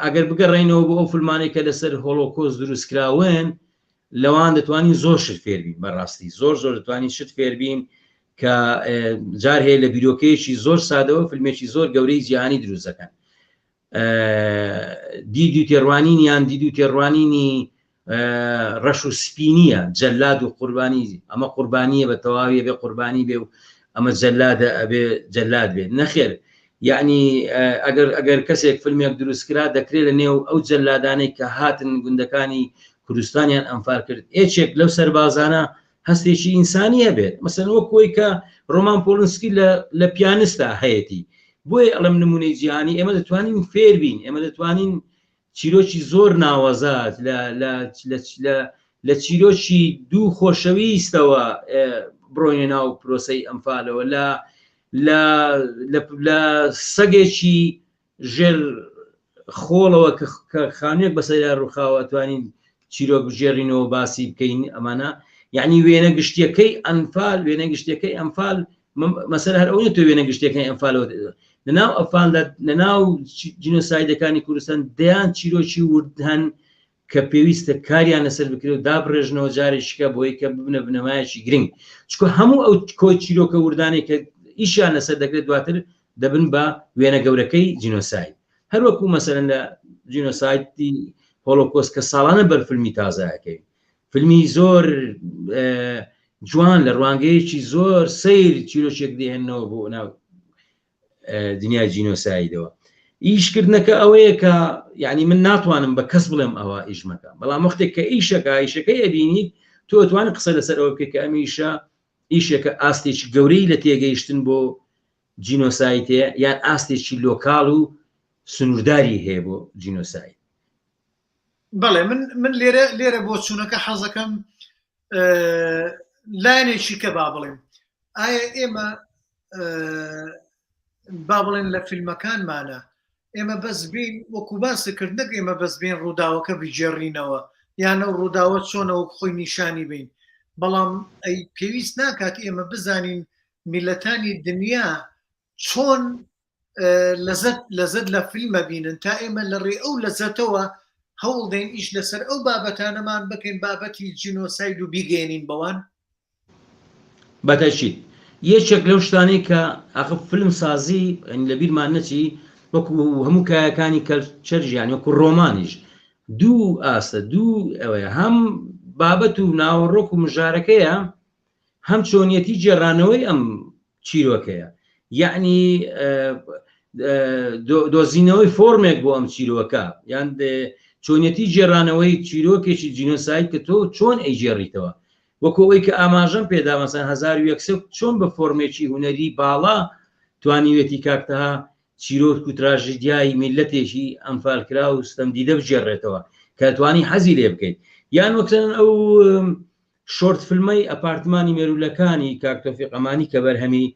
ئەگەر بگەڕێینەوە بۆ ئەو فیلمانەی کە لەسەر هۆڵۆکۆست دروستکراون لەوان دەتوانین زۆر شت فێربین بەڕاستی زۆر زۆر دەتوانین شت فێربین کە جار هەیە لە بیرۆکەیەکی زۆر سادەوە فیلمێکی زۆر گەورەی جیهانی دروست دەکەن دید و تێڕوانینیان دید و تێڕوانینی ڕەش و سپی نییە جەلاد و قوربانی ئەمە قوربانیە بە تەواوی بێ قوربانی بێ و ئەمە جەلادە ئەبێ جەلاد بێت نەخێر یعنی ئەگەر ئەگەر کەسێک فیلمێک دروستکرا دەکرێت لە نێو ئەو جەلادانەی کە هاتن گوندەکانی کوردستانیان ئەنفال کرد یەکێک لەو سەربازانە هەستێکی ئینسانی هەبێت مەسەن وەک کۆی کە ڕۆمان پۆلنسکی لە لە پیانستا هەیەتی بۆیە ئەڵم نمونەی جیهانی ئێمە دەتوانین فێربین ئێمە دەتوانین چیرۆکی زۆر ناوەزات لە لە لە لە لە چیرۆکی دوو خۆشەویستەوە بڕۆینە ناو پرۆسەی ئەمفالەوە لە لە لە سەگێکی ژێر خۆڵەوە کە خانوویەک بەسەریا ڕووخاوە توانین چیرۆک بگێڕینەوە باسی بکەین ئەمانە یعنی وێنە گشتیەکەی ئەنفال وێنە گشتیەکەی ئەنفال مەسەر هەر ئەوە تۆ وێنە گشتیەکەی ئەنفالەوە لەناو ئەفالدا لەناو جینۆسایدەکانی کوردستان دەیان چیرۆکی ورد هەن کە پێویستە کاریان لەسەر بکرێت و دابڕێژنەوە جارێکیکە بۆی کە ببنە بنەمایەکی گرنگ چکە هەموو ئەو کۆی چیرۆکە وردانەی کە ئیشیان لەسەر دەکرێت دواتر دەبن بە وێنە گەورەکەی جینۆساید هەروەکو مەسەرەن لە جینۆسایدی هۆلۆکۆست کە ساڵانە بەر فیلمی تازەکەی فیلمی زۆر جوان لە ڕوانگەیەکی زۆر سەیر چیرۆکێک دێنەوە بۆ ناو دنیای جینۆسایدەوە ئیشکردنەکە ئەوەیە کە یعنی من ناتوانم بە کەس بڵێم ئەوە ئیشمەکە بەڵام وەختێک کە ئیشەکە ئیشەکەی ئەبینیت تۆ توانانی قسە لەسەر ئەوە بکە کە ئەمیشە ئیشێکە ئاستێکی گەورەی لە تێگەیشتن بۆ جینۆساید هەیە یان ئاستێکی لۆکاڵ و سنوورداری هەیە بۆ جینۆساید. بەڵێ من من لێرە لێرە بۆچوونەکە حەزەکەم لایەنێکی کە با بڵێم ئایا ئێمە با بڵێن لە فیلمەکانمانە ئێمە بەس بین وەکو باست کرد نەک ئێمە بەس بین ڕووداوەکە بگێڕینەوە یان ئەو ڕووداوە چۆنە وەک خۆی نیشانی بین بەڵام ئەی پێویست ناکات ئێمە بزانین میلەتانی دنیا چۆن لەزەت لەزەت لە فیلمە بینن تا ئێمە لە ڕێ ئەو لەزەتەوە هەوڵ دەین ئیش لەسەر ئەو بابەتانەمان بکەین بابەتی جینۆساید و بیگەێنین بەوان بەتەکید یەکێک لەو شتانەی کە ئاخر فیلم سازی یانی لە بیرمان نەچی وەکو هەموو کایەکانی کەلچەر ژیان وەکو ڕۆمانیش دوو ئاستە دوو ئەوەیە هەم بابەت و ناوەڕۆک و مژارەکەیە هەم چۆنیەتی گێڕانەوەی ئەم چیرۆکەیە یەعنی دۆزینەوەی فۆرمێک بۆ ئەم چیرۆکە یان چۆنیەتی گێڕانەوەی چیرۆکێکی جینۆساید کە تۆ چۆن ئەیگێڕیتەوە وەکو ئەوەی کە ئاماژەم پێدا مەسەن 1001 چۆن بە فۆرمێکی هونەری باڵا توانیوێتی کاک تەها چیرۆک و تراژیدیای میللەتێکی ئەنفالکراو و ستەمدیدە بگێڕێتەوە کە توانی حەزی لێ بکەیت یان وەکسەن ئەو شۆرت فیلمەی ئەپارتمانی مێروولەکانی کاک تۆفیق ئەمانی کە بەرهەمی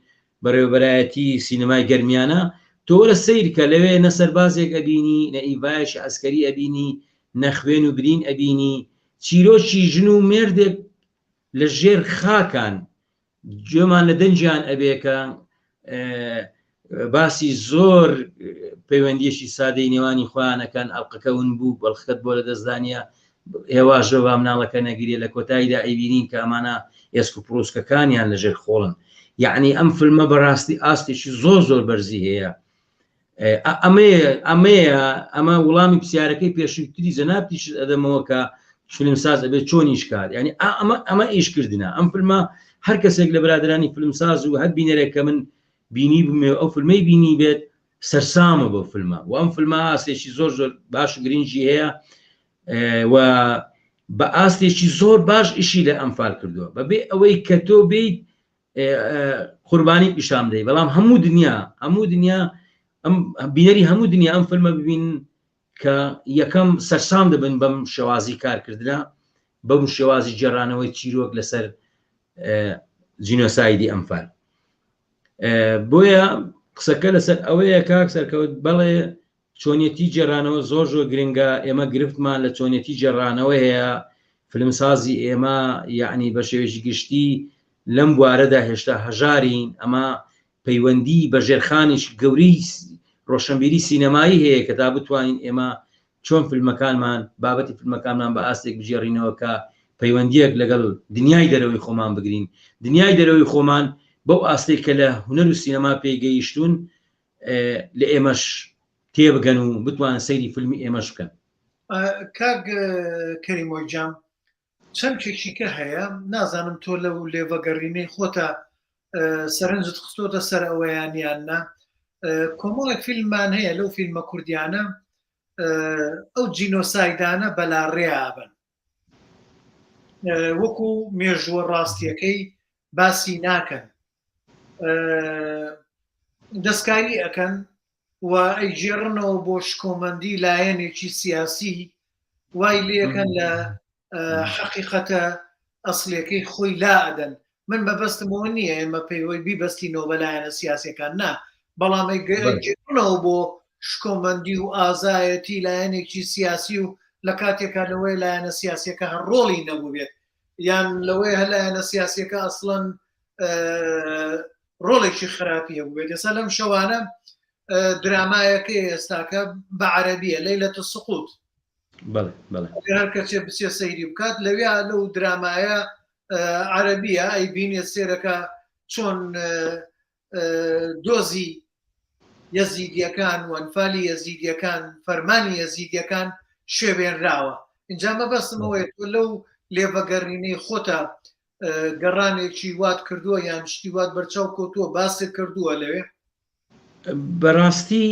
بەڕێوەبەرایەتی سینەمای گەرمیانە، تۆ وەرە سەیر کە لەوێ نە سەربازێک ئەبینی، نە ئیڤایەکی عەسکەری ئەبینی، نە خوێن و برین ئەبینی، چیرۆکی ژن و مێردێک لە ژێر خاکان، گوێمان لە دەنگیان ئەبێ کە باسی زۆر پەیوەندیەکی سادەی نێوانی خۆیان ئەکەن ئەڵقەکە ون بوو بەڵخەت بۆ لە دەستدانە هێواش بە با مناڵەکە نەگرێ لە کۆتاییدا ئەیبینین کە ئەمانە ئێسک و پرۆسکەکانیان لەژێر خۆڵن یعنی ئەم فیلمە بەڕاستی ئاستێکی زۆر زۆر بەرزی هەیە ئەمەیە ئەمەیە ئەمە وڵامی پرسیارەکەی پێشووتری جەنابتیشت ئەدەمەوە کە فیلمساز ئەبێت چۆن ئیش کات یعنی ئەمە ئەمە ئیشکردنە ئەم فیلمە هەر کەسێک لە برادرانی فیلمساز و هەر بینەرێک کە من بینی بمێ ئەو فیلمەی بینی بێت سەرسامە بۆ فیلمە و ئەم فیلمە ئاستێکی زۆر زۆر باش و گرنگی هەیە و بە ئاستێکی زۆر باش ئیشی لە ئەمفال کردووە بەبێ ئەوەی کە تۆ بیت قوربانی پیشان بدەی بەڵام هەموو دنیا هەموو دنیا ئەم بینەری هەموو دنیا ئەم فیلمە ببین کە یەکەم سەرسام دەبن بەم شێوازی کارکردە بەم شێوازی گێڕانەوەی چیرۆک لەسەر جینۆسایدی ئەمفال بۆیە قسەکە لەسەر ئەوەیە کاک سەرکەوت بەڵێ چۆنیەتی گێڕانەوە زۆر زۆر گرنگە، ئێمە گرفتمان لە چۆنیەتی گێڕانەوە هەیە، فیلمسازی ئێمە یەعنی بە شێوەیەکی گشتی لەم بوارەدا هێشتا هەژارین، ئەمە پەیوەندی بە ژێرخانێکی گەورەی ڕۆشنبیری سینەمایی هەیە کە تا بتوانین ئێمە چۆن فیلمەکانمان، بابەتی فیلمەکانمان بە ئاستێک بگێڕینەوە کە پەیوەندییەک لەگەڵ دنیای دەرەوەی خۆمان بگرین، دنیای دەرەوەی خۆمان بەو ئاستەی کە لە هونەر و سینەما پێی گەیشتوون لە ئێمەش تێبگەن و بتوانن سەیری فیلمی ئێمەش بکەن. کاک کەریمۆی جام چەمکێکی کە هەیە نازانم تۆ لەو لێڤەگەڕینەی خۆتە سەرنجت خستۆتە سەر ئەوەیان یان نا کۆمەڵێک فیلممان هەیە لەو فیلمە کوردیانە ئەو جینۆسایدانە بەلاڕێابن وەکو مێژووە ڕاستیەکەی باسی ناکەن دەستکاری ئەکەن و ئەیگێڕنەوە بۆ شکۆمەندی لایەنێکی سیاسی وای لەکەن لە حەقیقەتە ئەسلەکەی خۆی لا ئەدەن من مەبەستمەوە نییە ئێمە پەیوەی بیبەستینەوە بە لایەنە سیاسەکان نا بەڵام ئەیگێڕنەوە بۆ شکۆمەندی و ئازایەتی لایەنێکی سیاسی و لە کاتێکا لەوەی لایەنە سیاسەکە هەر ڕۆڵی نەبووبێت یان لەوەی هەر لایەنە سیاسەکە ئەسڵەن ڕۆڵێکی خراپی هەبووبێت ئێستا لەم شەوانە درامایەکەی ئێستاکە بە عەربیە لەیلەت سقوط. هەر کەسێ بچێ سەیری بکات لەوێ لەو درامایە عەربیە ئەی بینێ سێرەکە چۆن دۆزی یەزیدیەکان و ئەنفالی یەزیدیەکان فەرمانی یەزیدیەکان شێوێنراوە اینجا مەبەستم ئەوەیە تۆ لەو لێبەگەڕینەی خۆتە گەڕانێکی وات کردووە یان شتی وات بەرچاو کەوتووە باست کردووە لەوێ؟ بەڕاستی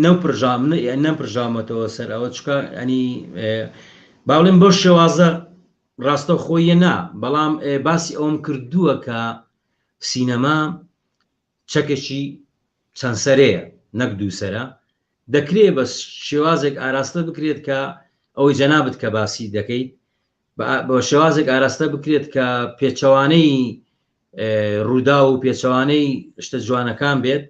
نەپرژام نەمپرژامەتەوە سەر ئەوە چکە ئەنی باڵێم بەو شێوازە ڕاستە خۆیە نا بەڵام باسی ئەوم کردووە کە سینەما چەکێکی چەند سەرەیە نەک دووسرە دەکرێت بە شێوازێک ئاراستە بکرێت کە ئەوەی جەنابت کە باسی دەکەیت بە شێوازێک ئاراستە بکرێت کە پێچەوانەی ڕوودا و پێچەوانەی شتە جوانەکان بێت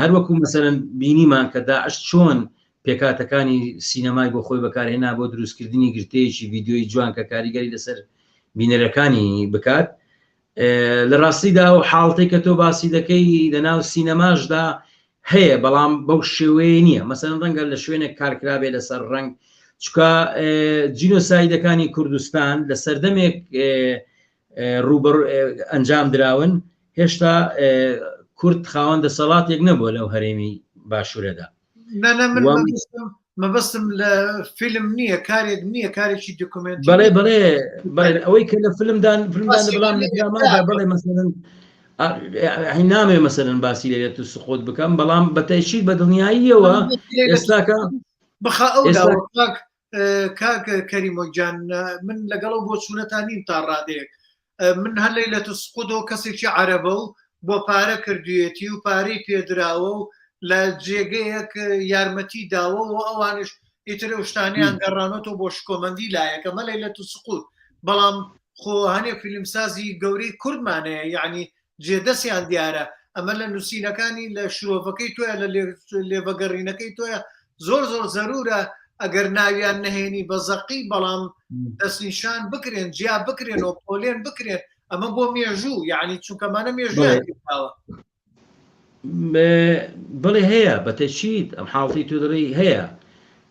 هەروەکو مەسەرەن بینیمان کە داعش چۆن پێکاتەکانی سینەمای بۆ خۆی بەکارهێنا بۆ دروستکردنی گرتەیەکی ڤیددیوی جوان کە کاریگەری لەسەر بینەرەکانی بکات لە ڕاستیدا ئەو حاڵتەی کە تۆ باسی دەکەی لە ناو سینەماشدا هەیە بەڵام بەو شێوەیە نییە مەسەن ڕەنگە لە شوێنێک کارکرابێ لەسەر ڕەنگ چکە جینۆسایدەکانی کوردستان لە سەردەمێک ڕوبەر ئەنجام دراون هێشتا کورد خاوەن دەسەڵاتێک نەبووە لەو هەرێمی باشوورەدا مەبەستم لە فیلم نییە کارێک نییە کارێکی دۆکمنت بەڵێ بەڵێ بەڵێ ئەوەی کە لە فیلمدان فیلمدان بەڵام لە درامادا بەڵێ مەسەلەن نامێ مەسەلەن باسی لێت و سقوت بکەم بەڵام بە تەشیر بە دڵنیاییەوە ئێستاکە بخە ئەو کاک کەریمۆ گیان من لەگەڵ ئەو بۆچوونەتان نیم تا ڕادەیەک من هەر لەیلەت سقودەوە کەسێکی عەرەبە و بۆ پارە کردویەتی و پارەی پێدراوە و لە جێگەیەک یارمەتی داوە و ئەوانش ئیتر ئەو شتانیان گەڕانەوە بۆ شکۆمەندی لایەکە مە لەیلەت سقوط بەڵام خۆ هەنێ فیلمسازی گەورەی کوردمانەیە یعنی جێدەستیان دیارە ئەمە لە نووسینەکانی لە شرۆڤەکەی تۆیە لە لێبەگەڕینەکەی تۆیە زۆر زۆر زەرورە ئەگەر ناویان نەهێنی بە زەقی بەڵام دەستنیشان بکرێن جیا بکرێن و پۆلێن بکرێن ئەمە بۆ مێژوو یعنی چونکەمانە مێژوو بڵێ هەیە بەتەچیت ئەم حاڵتی تو دەڵێی هەیە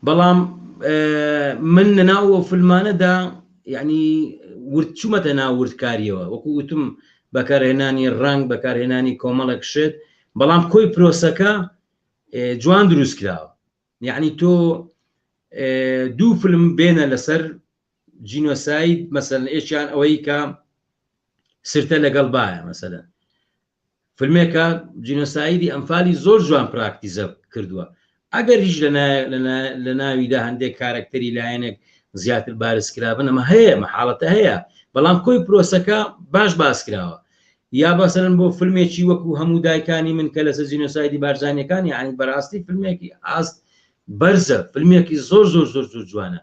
بەڵام من لەناو ئەو فلمانەدا یعنی ورد چوومەتە ناو وردکاریەوە وەکو وتم بەکارهێنانی ڕەنگ بەکارهێنانی کۆمەڵێک شت بەڵام کۆی پرۆسەکە جوان دروست کراوە یعنی تۆ دوو فلم بێنە لەسەر جینۆساید مەسەن ئێکیان ئەوەی کە سرتە لەگەڵ بایە مەسەلەن فلمێکە جینۆسایدی ئەنفالی زۆر جوان پراکتیزە کردووە ئەگەر هیچ لە ناویدا هەندێک کارەکتەری لایەنێک زیاتر بارز کرابن ئەمە هەیە مەحاڵەتە هەیە بەڵام کۆی پرۆسەکە باش باس کراوە یا بەسەرن بۆ فیلمێکی وەکو هەموو دایکانی من کە لەسەر جینۆسایدی بارزانیەکان یعنی بەڕاستی فیلمێکی ئاست بەرزە فیلمێکی زۆر زۆر زۆر زۆر جوانە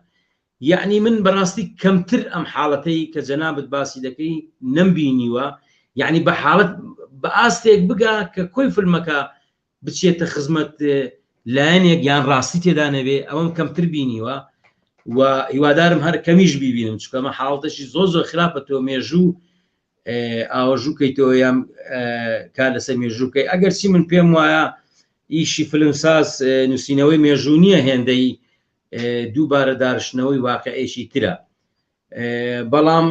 یەعنی من بەڕاستی کەمتر ئەم حاڵەتەی کە جەنابت باسی دەکەی نەمبینیوە یەعنی بە حاڵەت بە ئاستێک بگا کە کۆی فیلمەکە بچێتە خزمەت لایەنێک یان ڕاستی تێدا نەبێ ئەوەم کەمتر بینیوە و هیوادارم هەر کەمیش بیبینم چونکە ئەمە حاڵەتێکی زۆر زۆر خراپە تۆ مێژوو ئاوەژوو کەیتەوە یان کار لەسەر مێژوو بکەی ئەگەر چی من پێم وایە ئیشی فیلمساز نووسینەوەی مێژوو نییە هێندەی دووبارە دارشتنەوەی واقعێکی ترە بەڵام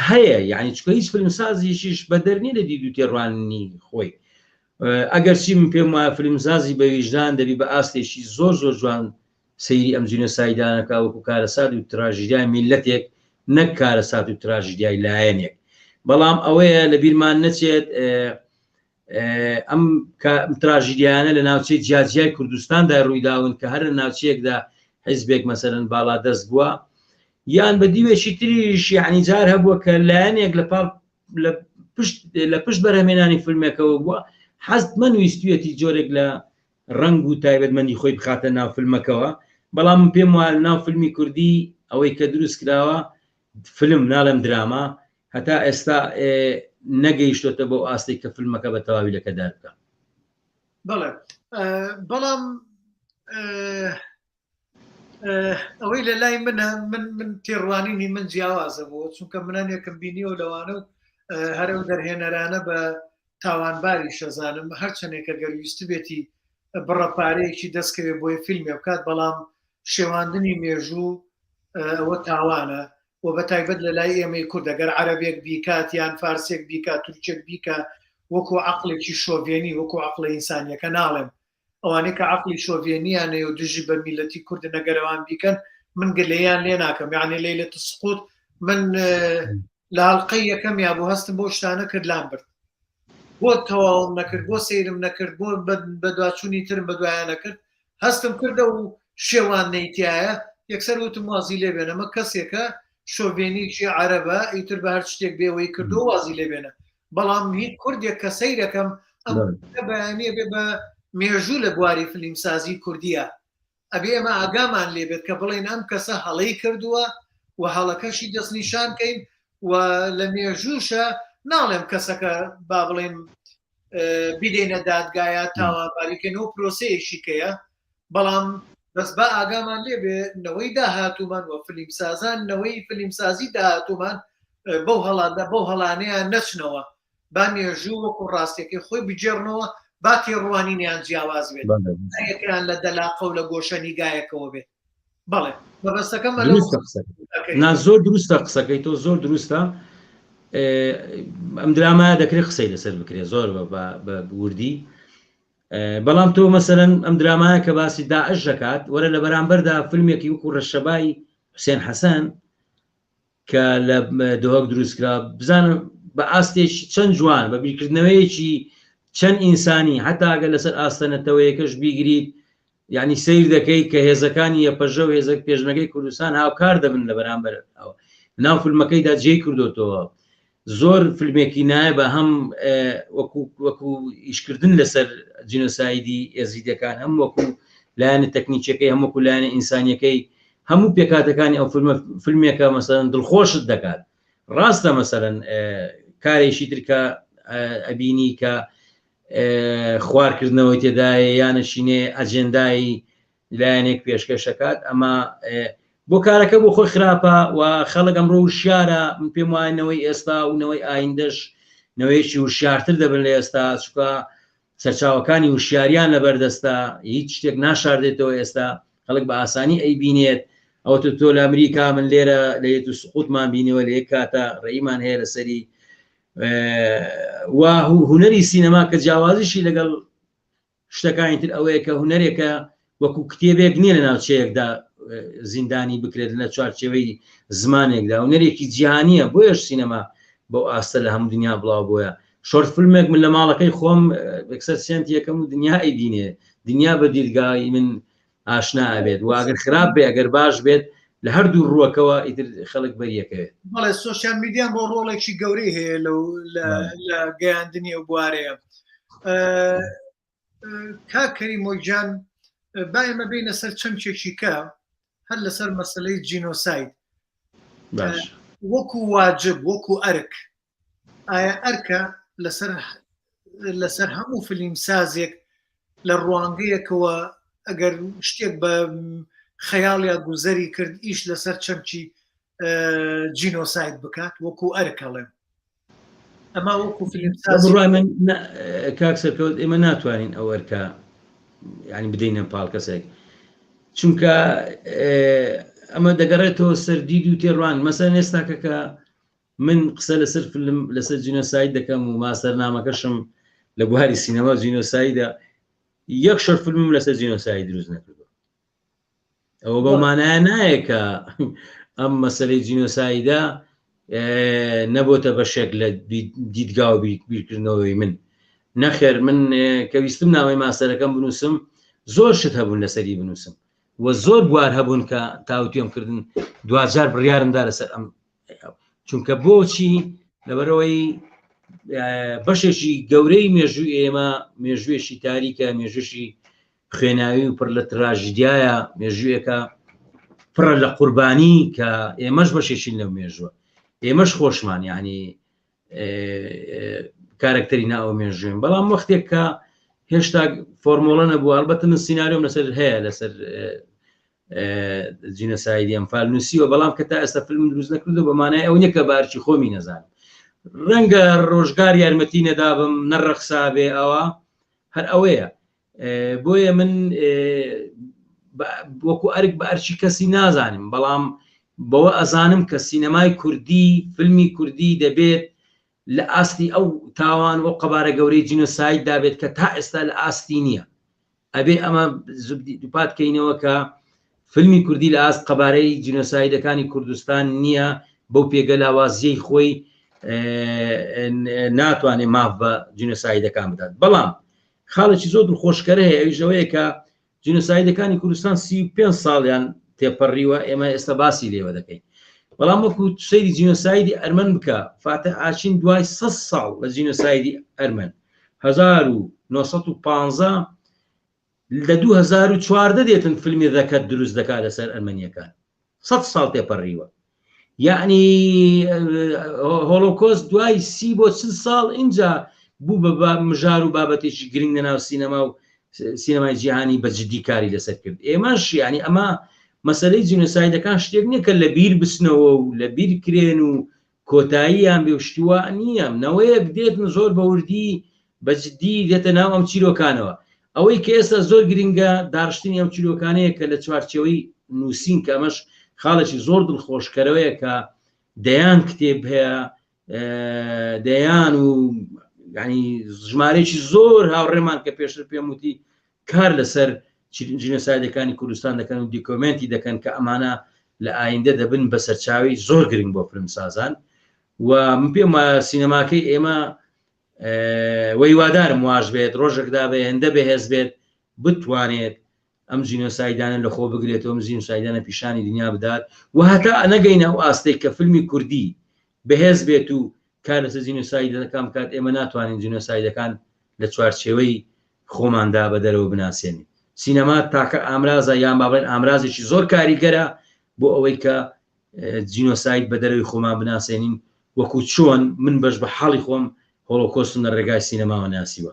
هەیە یعنی چکە هیچ فیلمسازیشیش بەدەر نیە لە دید و تێڕوانینی خۆی ئەگەر چی من پێم وایە فیلمسازی بە ویژدان دەبی بە ئاستێکی زۆر زۆر جوان سەیری ئەم جینۆسایدانەکە وەکو کارەسات و تراژیدیای میلەتێک نەک کارەسات و تراژیدیای لایەنێک بەڵام ئەوەیە لە بیرمان نەچێت ئەم تراژیدیانە لە ناوچەی جیاجیای کوردستاندا ڕوویداون کە هەر لە ناوچەیەکدا حیزبێک مەسەرەن باڵا دەست بووە یان بە دیوێکی تریش یعنی جار هەبووە کە لایەنێک لە پاڵ لە پشت لە پشت بەرهەمێنانی فیلمێکەوە بووە حەزمەن ویستویەتی جۆرێک لە ڕەنگ و تایبەتمەندی خۆی بخاتە ناو فیلمەکەوە بەڵام من پێم وایە ناو فیلمی کوردی ئەوەی کە دروست کراوە فیلم ناڵێم دراما هەتا ئێستا نەگەیشتۆتە بەو ئاستێک کە فیلمەکە بە تەواوی لەکەدار بکە. بەڵێ بەڵام ئەوەی لە لای منە من من تێڕوانینی من جیاوازە بۆ چونکە منانێکم بینیەوە لەوانە و هەرە و دەرهێنەرانە بە تاوانباری شەزانم هەرچەندێکە گەر ویستبێتی. بڕە پارەیەکی دەستکەوێت بۆیە فیلمێ بکات، بەڵام شێواندنی مێژوو ئەوە تاوانە و بە تایبەت لە لای ئێمەی کورد ئەگەر عەرەبێک بیکات یان فارسێک بیکات تورکێک بیکا وەکو عەقڵێکی شۆڤێنی وەکو عەقڵە ئینسانیەکە ناڵێم ئەوانەی کە عەقڵی شۆڤێنیان هەیە و دژی بە میلەتی کوردن ئەگەر ئەوان بیکەن من گلەیان لێ ناکەم یعنی لەیلەت السقوط من لە هەڵقەی یەکەم یا بۆ هەستم بۆ شتانە کرد لام برد بۆ تەواوم نەکرد بۆ سەیرم نەکرد بۆ بەدواچوونی ترم بەدوایان نەکرد هەستم کردە و شێوان نەیتایە یەکسەر وتم وازی لێ بێنە مە کەسێکە شۆڤێنیکی عەرەبە ئیتر بە هەر شتێک بێەوەی کردو وازی لێ بێنە بەڵام هیچ کوردێک کە سەیرەکەم ئەم بەیانە بێ بە مێژوو لە بواری فلیمسازی کوردیە ئەبێ ئێمە ئاگامان لێ بێت کە بڵێین ئەم کەسە هەڵەی کردووە و هەڵەکەشی دەستنیشان کەین و لە مێژووشە ناڵێم کەسەکە با بڵێن بیدەینە دادگایە تاوانباریکەین و پرۆسەیەکی کەیە بەڵام بەس با ئاگامان لێ بێ نەوەی داهاتوومان و فلیمسازان نەوەی فلیمسازی داهاتوومان بەو هەڵاندا بەو هەڵانەیان نەچنەوە با مێژوو وەکو ڕاستیەکەی خۆی بگێڕنەوە با تێڕوانینیان جیاواز بێت یەکیان لە دەلاقە و لە گۆشە نیگایەکەوە بێت بەڵێ مەبەستەکەم نا زۆر دروستە قسەکەی تۆ زۆر دروستە ئەم درامایە دەکرێت قسەی لەسەر بکرێت زۆر بە وردی بەڵام تۆ مەسەرەن ئەم درامایە کە باسی داعش دەکات وەرە لە بەرامبەردا فیلمێکی وەکو ڕەشەبای حوسێن حەسەن کە لە دهۆک دروست کرا بزانە بە ئاستێکی چەند جوان بە بیرکردنەوەیەکی چەند ئینسانی حتا ئەگەر لەسەر ئاستە نەتەوەیەکەش بیگریت یعنی سیر دەکەی کە هێزەکانی یەپەژە و هێزەک پێشمەگەی کوردستان هاوکار دەبن لە بەرامبەر ئەوە ناو فیلمەکەیدا جێی کردوتەوە زۆر فیلمێکی نایە بە هەم وەکو وەکو ئیشکردن لەسەر جینۆسایدی ئێزیدەکان هەم وەکو لایەنە تەکنیکیەکەی هەم وەکو لایەنە ئینسانیەکەی هەموو پێکهاتەکانی ئەو فیلمە فیلمێکە مەسەلەن دڵخۆشت دەکات ڕاستە مەسەلەن کارێکی تر کە ئەبینی کە خوارکردنەوەی تێدایە یانەشینێ ئەجێندای لایەنێک پێشکەشەکات ئەمە بۆ کارەکە بۆ خۆی خراپە و خەڵک ئەمڕۆ وشیارە من پێم وایە نەوەی ئێستا و نەوەی ئایندەش نەوەیەکی وشیارتر دەبن لە ئێستا چونکە سەرچاوەکانی وشیاریان لەبەردەستە هیچ شتێک ناشاردێتەوە ئێستا خەڵک بە ئاسانی ئەیبینێت ئەوە تۆ تۆ لە ئەمریکا من لێرە لە یەت و سقوتمان بینیوە لە یەک کاتە ڕێیمان هەیە لەسەری و هونەری سینەما کە جیاوازیشی لەگەڵ شتەکانی تر ئەوەیە کە هونەرێکە وەکو کتێبێک نییە لە ناوچەیەکدا زیندانی بکرێت لە چوارچێوەی زمانێکدا هونەرێکی جیهانیە بۆیەش سینەما بەو ئاستە لە هەموو دنیا بڵاو بۆیە short فیلمێک من لە ماڵەکەی خۆم یەکسەر send یەکەم و دنیا ئەیبینێ دنیا بە دیدگای من ئاشنا ئەبێت و ئەگەر خراپ بێ ئەگەر باش بێت لە هەردوو ڕووەکەوە ئیتر خەڵک بەریەکەوێت. بەڵێ social media بۆ ڕۆڵێکی گەورەی هەیە لەو لە گەیاندنی ئەو بوارەیە. کاک کەریمۆ گیان با ئێمە بینە سەر چەمکێکی کە هەر لەسەر مەسلەی جینۆساید وەکو واجب وەکو ئەرک ئایا ئەرکە لەسەر لەسەر هەموو فلیم سازێک لە ڕوانگەیەکەوە ئەگەر شتێک بە خەیاڵیا گوزەری کرد ئیش لەسەر چەمکی جینۆساید بکات وەکو ئەرکەڵێم ئەما وەکو فیلم بڕای من کاک سەرکەوت ئێمە ناتوانین ئەو ئەرکە ینی بدەینە پاڵ کەسێک چونکە ئەمە دەگەڕێتەوە سەر دید و تێڕوان مەسەن ئێستاکە کە من قسە لەسەر فیلم لەسەر جینۆساید دەکەم و ماستەرنامەکەشم لە بواری سینەما جینۆسایدە یەک short فیلمم لەسەر جینۆساید دروست نەکردووە ئەوە بەو مانایە نایە کە ئەم مەسەلەی جینۆسایدە نەبۆتە بەشێک لە دیدگا و بیرکردنەوەی من نەخێر من کە ویستم ناوەی ماستەرەکەم بنووسم زۆر شت هەبوون لەسەری بنووسم و زۆر بوار هەبوون کە تاوتوێم کردن دواجار بڕیارمدا لەسەر ئەم چونکە بۆچی لەبەرەوەی بەشێکی گەورەی مێژووی ئێمە مێژوویەکی تاریکە مێژوشی خوێناوی و پڕ لە تراژیدیایە مێژوویەکە پڕە لە قوربانی کە ئێمەش بەشێکین لەو مێژووە ئێمەش خۆشمان یعنی کارەکتەری ناو مێژوین بەڵام وەختێک کە هێشتا فۆرمۆڵە نەبوو ئەلبەتە من سیناریۆم لەسەر هەیە لەسەر جینۆسایدی ئەنفال نووسیوە بەڵام کە تا ئێستا فیلم دروست نەکردو بە مانای ئەو نییە کە بارکی خۆمی نەزانم ڕەنگە ڕۆژگار یارمەتی نەدابم نەڕەخسابێ ئەوە هەر ئەوەیە. بۆیە من وەکو ئەرک بە ئەرچی کەسی نازانم بەڵام بەوە ئەزانم کە سینەمای کوردی فیلمی کوردی دەبێت لە ئاستی ئەو تاوان و قەبارە گەورەی جینۆساید دابێت کە تا ئێستا لە ئاستی نییە ئەبێ ئەمە دووپات کەینەوە کە فیلمی کوردی لە ئاست قەبارەی جینۆسایدەکانی کوردستان نییە بەو پێگە لاوازیەی خۆی ناتوانێت ماف بە جینۆسایدەکان بدات بەڵام خاڵێکی زۆر دڵخۆشکەرە هەیە ئەویش ئەوەیە کە جینۆسایدەکانی کوردستان 35 ساڵیان تێپەڕیوە ئێمە ئێستا باسی لێوە دەکەین بەڵام وەکو سەیری جینۆسایدی ئەرمەن بکە فاتح ئاچین دوای 100 ساڵ لە جینۆسایدی ئەرمەن 1915 لە 2014 دێتن فیلمی ذەکەت دروست دەکات لەسەر ئەرمەنیەکان سەد ساڵ تێپەڕیوە یعنی هۆڵۆکۆست دوای سی بۆ چل ساڵ اینجا بوو بە مژار و بابەتێکی گرنگ لە ناو سینەما و سینەمای جیهانی بە جدی کاری لەسەر کرد ئێمەش یعنی ئەمە مەسلەی جینۆسایدەکان شتێک نییە کە لە بیر بچنەوە و لە بیر کرێن و کۆتاییان بێ و شتی وا نییە، نەوەیەک دێتن زۆر بە وردی بە جدی دێتە ناو ئەم چیرۆکانەوە. ئەوەی کە ئێستا زۆر گرنگە داڕشتنی ئەم چیرۆکانەیە کە لە چوارچێوەی نووسین کە ئەمەش خاڵێکی زۆر دڵخۆشکەرەوەیە کە دەیان کتێب هەیە دەیان و ینی ژمارەیەکی زۆر هاوڕێمان کە پێشتر پێم وتی کار لەسەر جینۆسایدەکانی کوردستان دەکەن و دیکۆمێنتی دەکەن کە ئەمانە لە ئایندە دەبن بە سەرچاوی زۆر گرنگ بۆ فیلمسازان و من پێم وایە سینەماکەی ئێمە وەیوادارم واش بێت ڕۆژێکدا بێ هێندە بەهێز بێت بتوانێت ئەم جینۆسایدانە لە خۆ بگرێتەوە ئەم جینۆسایدانە پیشانی دنیا بدات و هەتا نەگەینە ئەو ئاستێک کە فیلمی کوردی بەهێز بێت و کار لەسەر جینۆسایدەکان بکات ئێمە ناتوانین جینۆسایدەکان لە چوارچێوەی خۆماندا بە دەرەوە بناسێنین. سینەما تاکە ئامرازە یان با بڵێین ئامرازێکی زۆر کاریگەرە بۆ ئەوەی کە جینۆساید بە دەرەوەی خۆمان بناسێنین وەکو چۆن من بەش بە حاڵی خۆم هۆڵۆکۆستم لە ڕێگای سینەماوە ناسیوە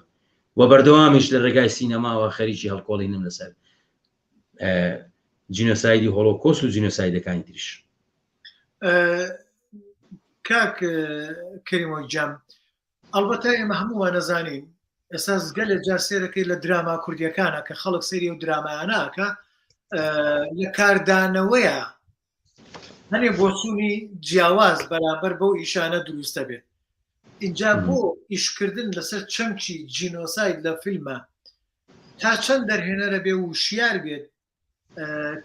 و بەردەوامیش لە ڕێگای سینەماوە خەریکی هەڵکۆڵینم لەسەر جینۆسایدی هۆڵۆکۆست و جینۆسایدەکانی تریش. کاک کەریمۆ گیان ئەڵبەتە ئێمە هەموومان ئەزانین ئێستا گەلێ جار سێرەکەی لە دراما کوردیەکانە کە خەڵک سەیری و درامایانە ئەکا لە کاردانەوەیە هەنێ بۆچوونی جیاواز بەرامبەر بەو ئیشانە دروستە بێت اینجا بۆ ئیشکردن لەسەر چەمکی جینۆساید لە فیلمە تا چەند دەرهێنەرە بێ وشیار بێت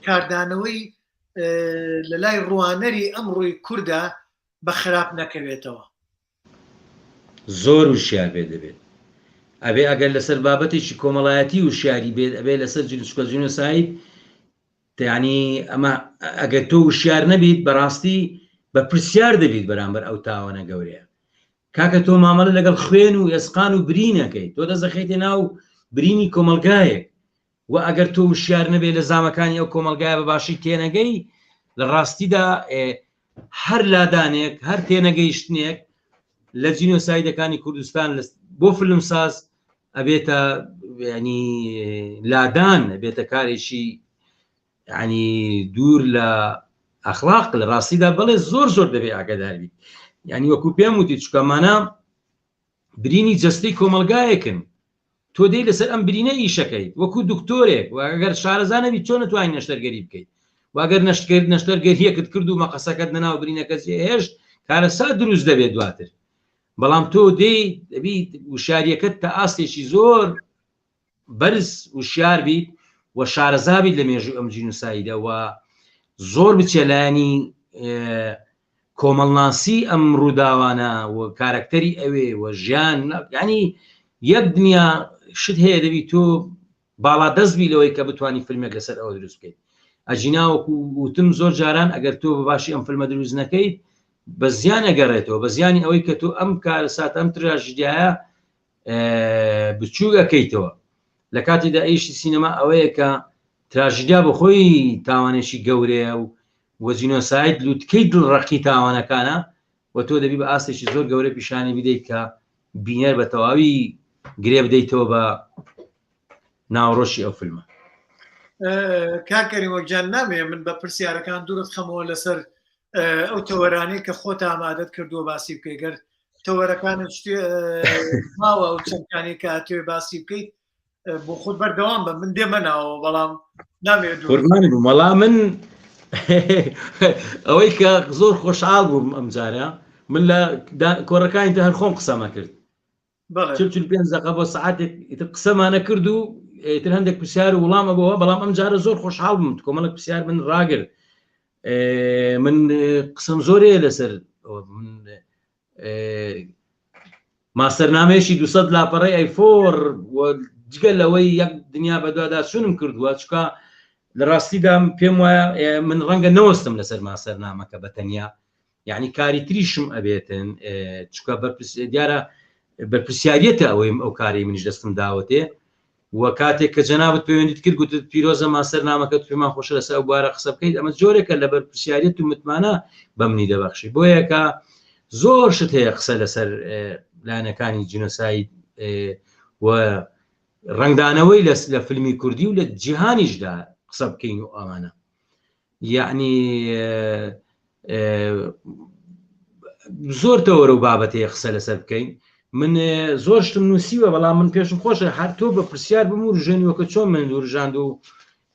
کاردانەوەی لە لای ڕوانەری ئەمڕۆی کووردا بە خراپ نەکەوێتەوە. زۆر وشیار بێت دەبێت ئەبێ ئەگەر لەسەر بابەتێکی کۆمەڵایەتی وشیاری بێت ئەبێ لەسەر جنسکە جینۆساید یعنی ئەمە ئەگەر تۆ وشیار نەبیت بەڕاستی بە پرسیار دەبیت بەرامبەر ئەو تاوانە گەورەیە کاکە تۆ مامەڵە لەگەڵ خوێن و ئێسقان و برینەکەی تۆ دەزەخیتە ناو برینی کۆمەلگایەک وە ئەگەر تۆ وشیار نەبێ لە زامەکانی ئەو کۆمەڵگایە بە باشی تێنەگەی لە ڕاستیدا هەر لادانێک هەر تێنەگەیشتنێک لە جینۆسایدەکانی کوردستان بۆ فیلمساز ئەبێتە ینی لادان ئەبێتە کارێکی ینی دوور لە ئەخلاق لە ڕاستیدا بەڵێ زۆر زۆر دەبێ ئاگادار بیت ینی وەکو پێم وتی چکەمانە برینی جەستەی کۆمەڵگایەکن تۆ دێی لەسەر ئەم برینە ئیشەکەیت وەکو دکتۆرێک و ئەگەر شارەزا نەبیت چۆن نەتوانی نەشتەرگەری بکەیت و ئەگەر نەشتکرد نەشتەرگەریەکت کرد و مەقەسەکەت لەناو برینەکە جێهێشت کارەسات دروست دەبێت دواتر بەڵام تۆ دێی دەبیت وشاریەکەت تا ئاستێکی زۆر بەرز وشیار بیت و شارەزا بیت لە مێژوو ئەم جینوسایدە و زۆر بچێ لایەنی کۆمەڵناسی ئەم ڕووداوانە و کارەکتەری ئەوێ و ژیان ینی یەک دنیا شت هەیە دەبی تۆ باڵا دەست بی لەوەی کە بتانی فیلمێک لەسەر ئەوە دروست بکەیت ئەجینا وەکو وتم زۆر جاران ئەگەر تۆ بە باشی ئەم فیلمە دروست نەکەیت بە زیان ئەگەڕێتەوە بە زیانی ئەوەی کە تۆ ئەم کارەسات ئەم تراژیدیایە بچووک ئەکەیتەوە لە کاتێدا ئیشی سینەما ئەوەیە کە تراژیدیا بە خۆی تاوانێکی گەورەیە و و جینۆساید لوتکەی دڵڕەقی تاوانەکانە و تۆ دەبی بە ئاستێکی زۆر گەورە پیشانی بدەیت کە بینەر بە تەواوی گرێ بدەیتەوە بە ناوەڕۆکی ئەو فیلمە. کاک کەریمۆ گیان نامەوێ من بە پرسیارەکان دوورت خەمەوە لەسەر ئەو تەوەرانەی کە خۆت ئامادەت کردووە باسی بکەی گەر تەوەرەکانت شتێ ماوە ئەو چەمکانەی کە ئەتەوێ باسی بکەیت. بۆ خۆت بەردەوام بە من دێمە ناوە بەڵام نامەوێت قوربانی بووم وەڵا من ئەوەی کە زۆر خۆشحاڵ بووم ئەم جارە من لە کۆڕەکانی تە هەر خۆم قسەمە کرد 45 دقە بۆ سعاتێک ئیتر قسەمانە کرد و ئیتر هەندێک پرسیار و وڵامە بۆەوە بەڵام ئەم جارە زۆر خۆشحاڵ بووم کۆمەڵک پرسیار من ڕاگرت من قسەم زۆرەیە لەسەر من ماستەرنامەیەکی 200 لاپەڕەی ئەیفۆر و جگە لەوەی یەک دنیا بەدوادا چونم کردووە چکە لە ڕاستیدا پێم وایە من ڕەنگە نەوەستم لەسەر ماسەرنامەکە بە تەنیا یعنی کاری تریشم ئەبێتن چکە دیارە بەرپرسیاریەتە ئەوەی ئەو کاری منیش دەستم داوەتێ و کاتێک کە جەنابت پەیوەندیت کرد گوتت پیرۆزە ماستەرنامەکەت پێمان خۆشە لەسەر ئەو بوارە قسە بکەیت ئەمە جۆرێکە لە بەرپرسیاریەت و متمانە بە منی دەبەخشی بۆیە کە زۆر شت هەیە قسە لەسەر لایەنەکانی جینۆساید و ڕەنگدانەوەی لە فیلمی کوردی و لە جیهانیشدا قسە بکەین و ئەوانە یەعنی زۆر تەوەرە و بابەتەیە قسە لەسەر بکەین من زۆر شتم نووسیوە بەڵام من پێشم خۆشە هەر تۆ بە پرسیار بم ورژێنی وەکە چۆن من ورژاند و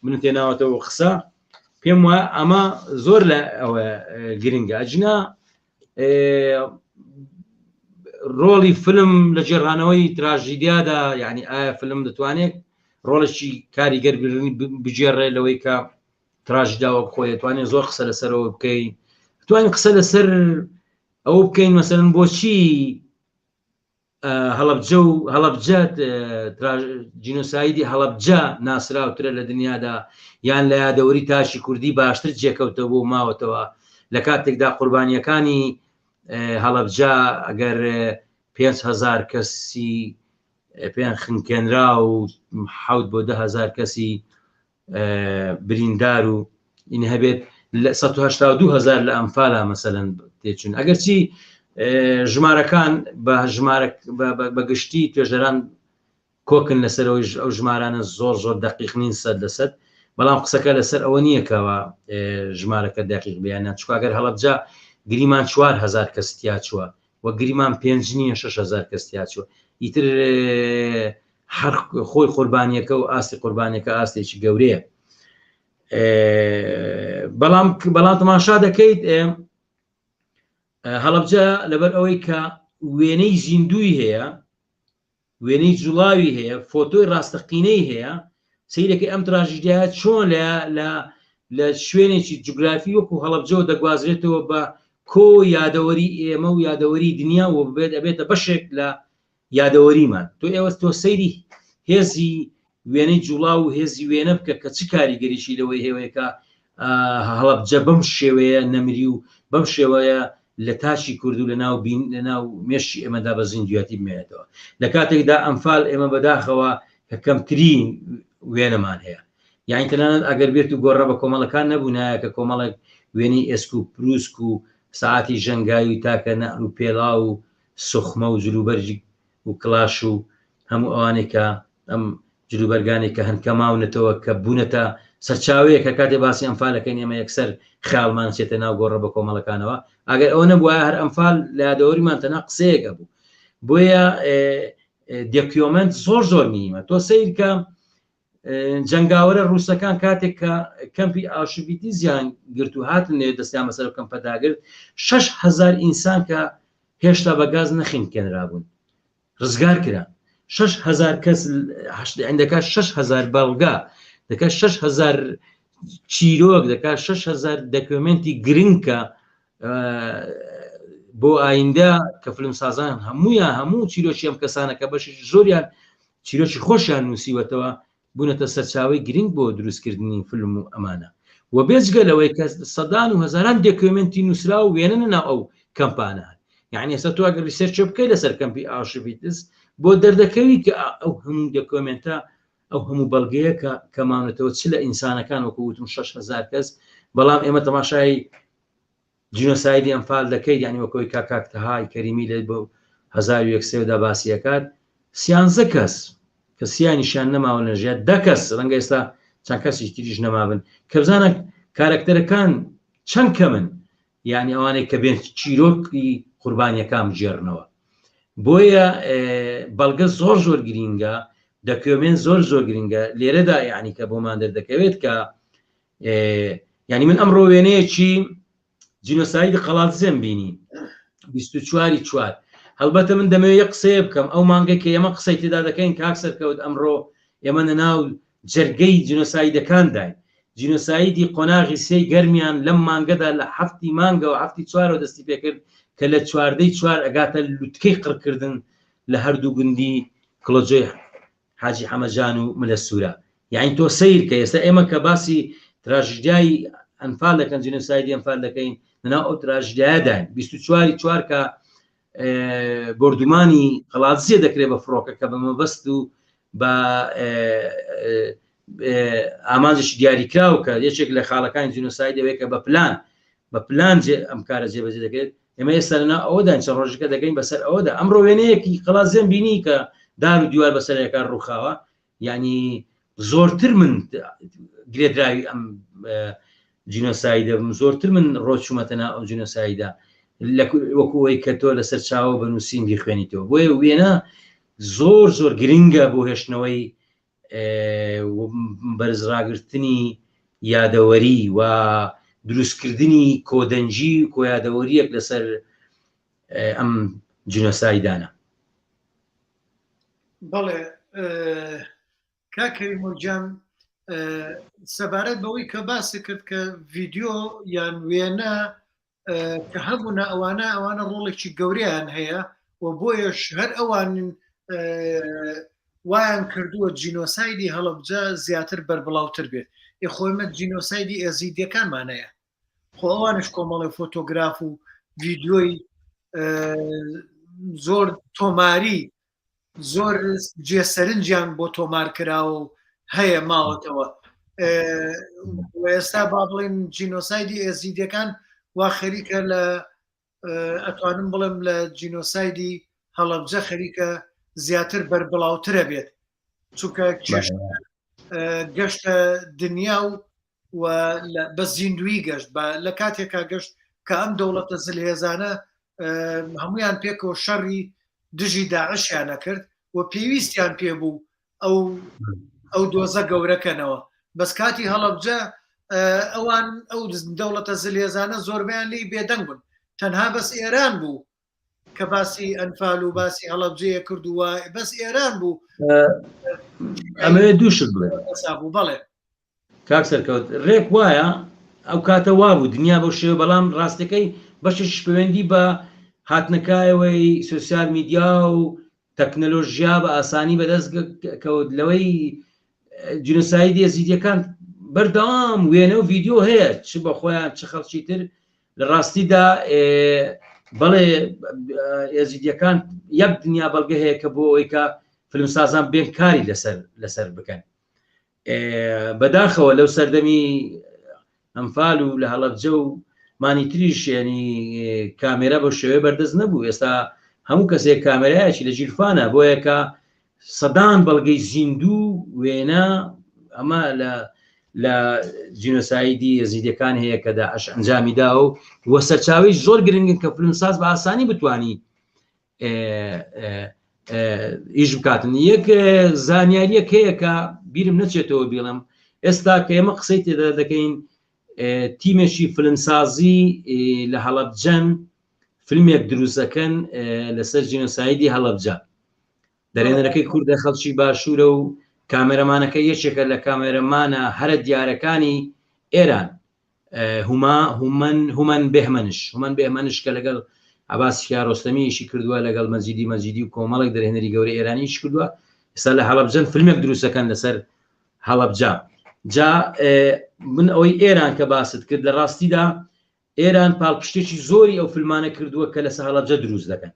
من تێناوەتەوە قسە پێم وایە ئەمە زۆر لە ئەوە گرنگە ئەجنا ڕۆڵی فلم لە گێڕانەوەی تراژیدیادا یعنی ئایا فلم دەتوانێت ڕۆڵێکی کاریگەر بگێڕێ لەوەی کە تراژیدا وەک خۆی ئەتوانین زۆر قسە لەسەرەوە بکەین توانین قسە لەسەر ئەوە بکەین مەسەرن بۆچی هەڵەبجە و هەڵەبجە جینۆسایدی هەڵەبجە ناسراوترە لە دنیادا یان لە یادەوەری تاشی کوردی باشتر جێکەوتە بۆ ماوەتەوە لە کاتێکدا قوربانیەکانی هەڵەبجە ئەگەر 5هزار کەسی پێیان خنکێنرا و حوت بۆ دههزار کەسی بریندار و این هەبێت لە 182 هزار لە ئەمفالا مەسەلەن تێچون ئەگەرچی ژمارەکان بە ژمارە بە گشتی توێژەران کۆکن لەسەرەوەی ئەو ژمارانە زۆر زۆر دقیق نین سەد لەسەد بەڵام قسەکە لەسەر ئەوە نییە کەەوە ژمارەکە دقیق بیانە چکاگەر هەڵەبجە گریمان 4هزار کەس تیا چووە و گریمان پێنج نییە 6هزار کەس تیا چووە ئیتر هەر خۆی قوربانیەکە و ئاستی قوربانیەکە ئاستێکی گەورەیە بەڵام بەڵام تەماشا دەکەیت هەڵەبجە لەبەر ئەوەی کە وێنەی زیندوی هەیە وێنەی جوڵاوی هەیە فۆتۆی ڕاستەقینەی هەیە سیرەکەی ئەم تراژیدیایە چۆن لە لە لە شوێنێکی جوگرافی وەکو هەڵەبجەوە دەگوازرێتەوە بە کۆ یادەوەری ئێمە و یادەوەری دنیا و بێت ئەبێتە بەشێک لە یادەوەریمان تۆ ئێوە تۆ سەیری هێزی وێنەی جوڵاو و هێزی وێنە بکە کە چ کاریگەریی لەوەی هەیە کە هەڵەبجە بەم شێوەیە نەمری و بەم شێوەیە لە تاکی کورد و لە ناو بین لە ناو مێشکی ئێمەدا بە زیندویەتی بمێنێتەوە لە کاتێکدا ئەمفال ئێمە بەداخەوە کە کەمترین وێنەمان هەیە یعنی تەنانەت ئەگەر بێت و گۆڕە بە کۆمەڵەکان نەبوونایە کە کۆمەڵێک وێنەی ئێسک و پروسک و سەعاتی ژەنگاوی تاکە نەعل و پێڵاو و سوخمە و جلوبەرگ و کڵاش و هەموو ئەوانەی کە ئەم جلوبەرگانەی کە هەن کە ماونەتەوە کە بوونەتە سەرچاوەیەک کە کاتێ باسی ئەنفال ئەکەین ئێمە یەکسەر خەیاڵمان ئەچێتە ناو گۆڕە بە کۆمەڵەکانەوە ئەگەر ئەوە نەبوایە هەر ئەنفال لە یادەوەریمان تەنها قسەیەک ئەبوو بۆیە دێکیۆمنت زۆر زۆر مهمە تۆ سەیرکە جەنگاوەرە ڕووسەکان کاتێک کە کەمپی ئاوشڤیتزیان گرت و هاتن لێ دەستیان بەسەر کەمپە داگرت 6هزار ئینسان کە هێشتا بە گاز نەخینکێنرابوون ڕزگار کرا 6هزار کەس دەکات 6هزار بەڵگا دەکات 6هزار چیرۆک دەکات 6هزار دەکۆمنتی گرنگ کە بۆ ئایندە کە فلمسازان هەموویان هەموو چیرۆکی ئەم کەسانە کە بەشی زۆریان چیرۆکی خۆشیان نووسیوەتەوە بوونەتە سەرچاوەی گرنگ بۆ دروستکردنی فلم و ئەمانە و بێجگە لەوەی کە سەدان و هەزاران دێکۆمنتی نووسرا و وێنە ناو ئەو کەمپانە هەن یعنی ئێستا تۆ ئەگەر research بکەی لەسەر کەمپی ئاوشڤیتز بۆ دەردەکەوی کە ئەو هەموو دێکۆمنتە ئەو هەموو بەڵگەیە کە کە ماونەتەوە چ لە ئینسانەکان وەکو وتم 6هزار کەس بەڵام ئێمە تەماشای جینۆسایدی ئەنفال دەکەیت یانی وەک ئەوەی کاک کاک تەهای کەریمی لە بۆ 1001 سێودا باسی ئەکات سیانزە کەس کە سیانیشیان نەماون لە ژیان دە کەس ڕەنگە ئێستا چەند کەسیش تریش نەمابن کە بزانە کارەکتەرەکان چەند کەمن یعنی ئەوانەی کە بێن چیرۆکی قوربانیەکان بگێڕنەوە بۆیە بەڵگە زۆر زۆر گرینگە. دەکیۆمێنت زۆر زۆر گرنگە لێرەدا یعنی کە بۆمان دەردەکەوێت کە یعنی من ئەمڕۆ وێنەیەکی جینۆسایدی قەڵادزێم بینی 24 چوار هەڵبەتە من دەمەوێت یەک قسەیە بکەم ئەو مانگە کە ئێمە قسەی تێدا دەکەین کاک سەرکەوت ئەمڕۆ ئێمە لەناو جەرگەی جینۆسایدەکانداین جینۆسایدی قۆناغی سێی گەرمیان لەم مانگەدا لە هەفتی مانگەوە هەفتی چوارەوە دەستی پێکرد کە لە چواردەی چوار ئەگاتە لوتکەی قڕکردن لە هەردوو گوندی کڵۆجۆی حاجی حەمەجان و ملە سوورە یانی تۆ سەیر کە ئێستا ئێمە کە باسی تراژیدیای ئەنفال دەکەن جینۆسایدی ئەنفال دەکەین لەناو ئەو تراژیدیایەداین 24 چوار کە بۆردومانی قەڵادزێ دەکرێت بە فڕۆکە کە بە مەبەست و بە ئامانجێکی دیاریکراو کە یەکێک لە خاڵەکانی جینۆساید ئەوەیە کە بە پلان بە پلان ئەم کارە جێبەجێ دەکرێت ئێمە ئێستا لەنا ئەوەداین چەند ڕۆژەکە دەگەین بەسەر ئەوەدا ئەمڕۆ وێنەیەکی قەڵادزێم بینی کە دار و دیوار بەسەرەکە ڕووخاوە یعنی زۆرتر من گرێدراوی ئەم جینۆسایدە بم زۆرتر من ڕۆچوومەتە ناو ئەم جینۆسایدە وەکو ئەوەی کە تۆ لەسەر چاوە بە نووسین بیخوێنیتەوە بۆیە وێنە زۆر زۆر گرنگە بۆ هێشتنەوەی بەرزڕاگرتنی یادەوەری و دروستکردنی کۆدەنگی و کۆیادەوەریەک لەسەر ئەم جینۆسایدانە. بەڵێ کاک کەریمۆ گیان سەبارەت بەوەی کە باست کرد کە ڤیدیۆ یان وێنە کە هەبوونە ئەوانە ئەوانە ڕۆڵێکی گەورەیان هەیە و بۆیەش هەر ئەوان وایان کردووە جینۆسایدی هەڵەبجە زیاتر بەربڵاوتر بێت ئێ خۆ ئێمە جینۆسایدی ئێزیدیەکانمان هەیە خۆ ئەوانش کۆمەڵی فۆتۆگراف و ڤیدیۆی زۆر تۆماری زۆر جێ سەرنجیان بۆ تۆمار کراوە و هەیە ماوەتەوە ئێستا با بڵێن جینۆسایدی ئێزیدیەکان وا خەریکە لە ئەتوانم بڵێم لە جینۆسایدی هەڵەبجە خەریکە زیاتر بەربڵاوترە بێت چونکە گەشتە دنیا و و بە زیندوی گەشت بە لە کاتێکا گەشت کە ئەم دەوڵەتە زلهێزانە هەمویان پێکەوە شەڕی دژی داعشیانە کرد و پێویستیان پێبوو ئەو ئەو دۆزە گەورەکەنەوە بەس کاتی هەڵەبجە ئەوان ئەو دەوڵەتە زلهێزانە زۆربیان لی بێدەنگ بوون تەنها بەس ئێران بوو کە باسی ئەنفال و باسی هەڵەبجەیە کرد و بەس ئێران بوو ئەمەوێت دوو شت بڵێ بوو بەڵێ کاک سەرکەوت ڕێک وایە ئەو کاتە وابوو دنیا بەو شێوە بەڵام ڕاستەکەی بەشێکیش پەیوەندی بە هاتنەکایەوەی سۆسیال میدیا و تەکنەلۆژیا بە ئاسانی بەدەست کەوت لەوەی جینۆسایدی ئێزیدیەکان بەردەوام وێنە و ڤیدیۆ هەیە چ بە خۆیان چ خەڵکی تر لە ڕاستیدا بەڵێ ئێزیدیەکان یەک دنیا بەڵگە هەیە کە بۆ ئەوەی کە فیلمسازان بێن کاری لەسەر لەسەر بکەن بەداخەوە لەو سەردەمی ئەنفال و لە هەڵەبجە و مانی تریش ینی کامێرا بەو شێوەیە بەردەست نەبوو ئێستا هەموو کەسێک کامێرایەکی لە ژیرفانە بۆیەکە سەدان بەڵگەی زیندوو وێنە ئەمە لە لە جینۆسایدی یەزیدەکان هەیە کە داعش ئەنجامی دا و وە سەرچاوی زۆر گرنگن کە فیلمساز بە ئاسانی بتانی ئیش بکاتن یەک زانیاریەک هەیە کە بیرم نەچێتەوە بیڵم ئێستا کە ئێمە قسەی تێدا دەکەین تیمێکی فلمسازی لە هەڵەبجەن فیلمێک دروستەکەن لەسەر جینۆسایدی هەڵەبجە دەرێنەرەکەی کوردە خەڵکی باشوورە و کامێرەمانەکە یەکێکە لە کامێرەمانە هەرە دیارەکانی ئێران هوما هومەن هومەن بێهمەنش هومەن بێهمەنش کە لەگەڵ عەباس کیارۆستەمی ئیشی کردووە لەگەڵ مەجیدی مەجیدی و کۆمەڵێک دەرهێنەری گەورەی ئێرانی ئیش کردووە ئێستا لە هەڵەبجەن فیلمێک دروستەکەن لەسەر هەڵەبجە جا من ئەوەی ئێران کە باست کرد لە ڕاستیدا ئێران پاڵپشتێکی زۆری ئەو فیلمانە کردووە کە لەسەر هەڵەبجە دروست دەکەن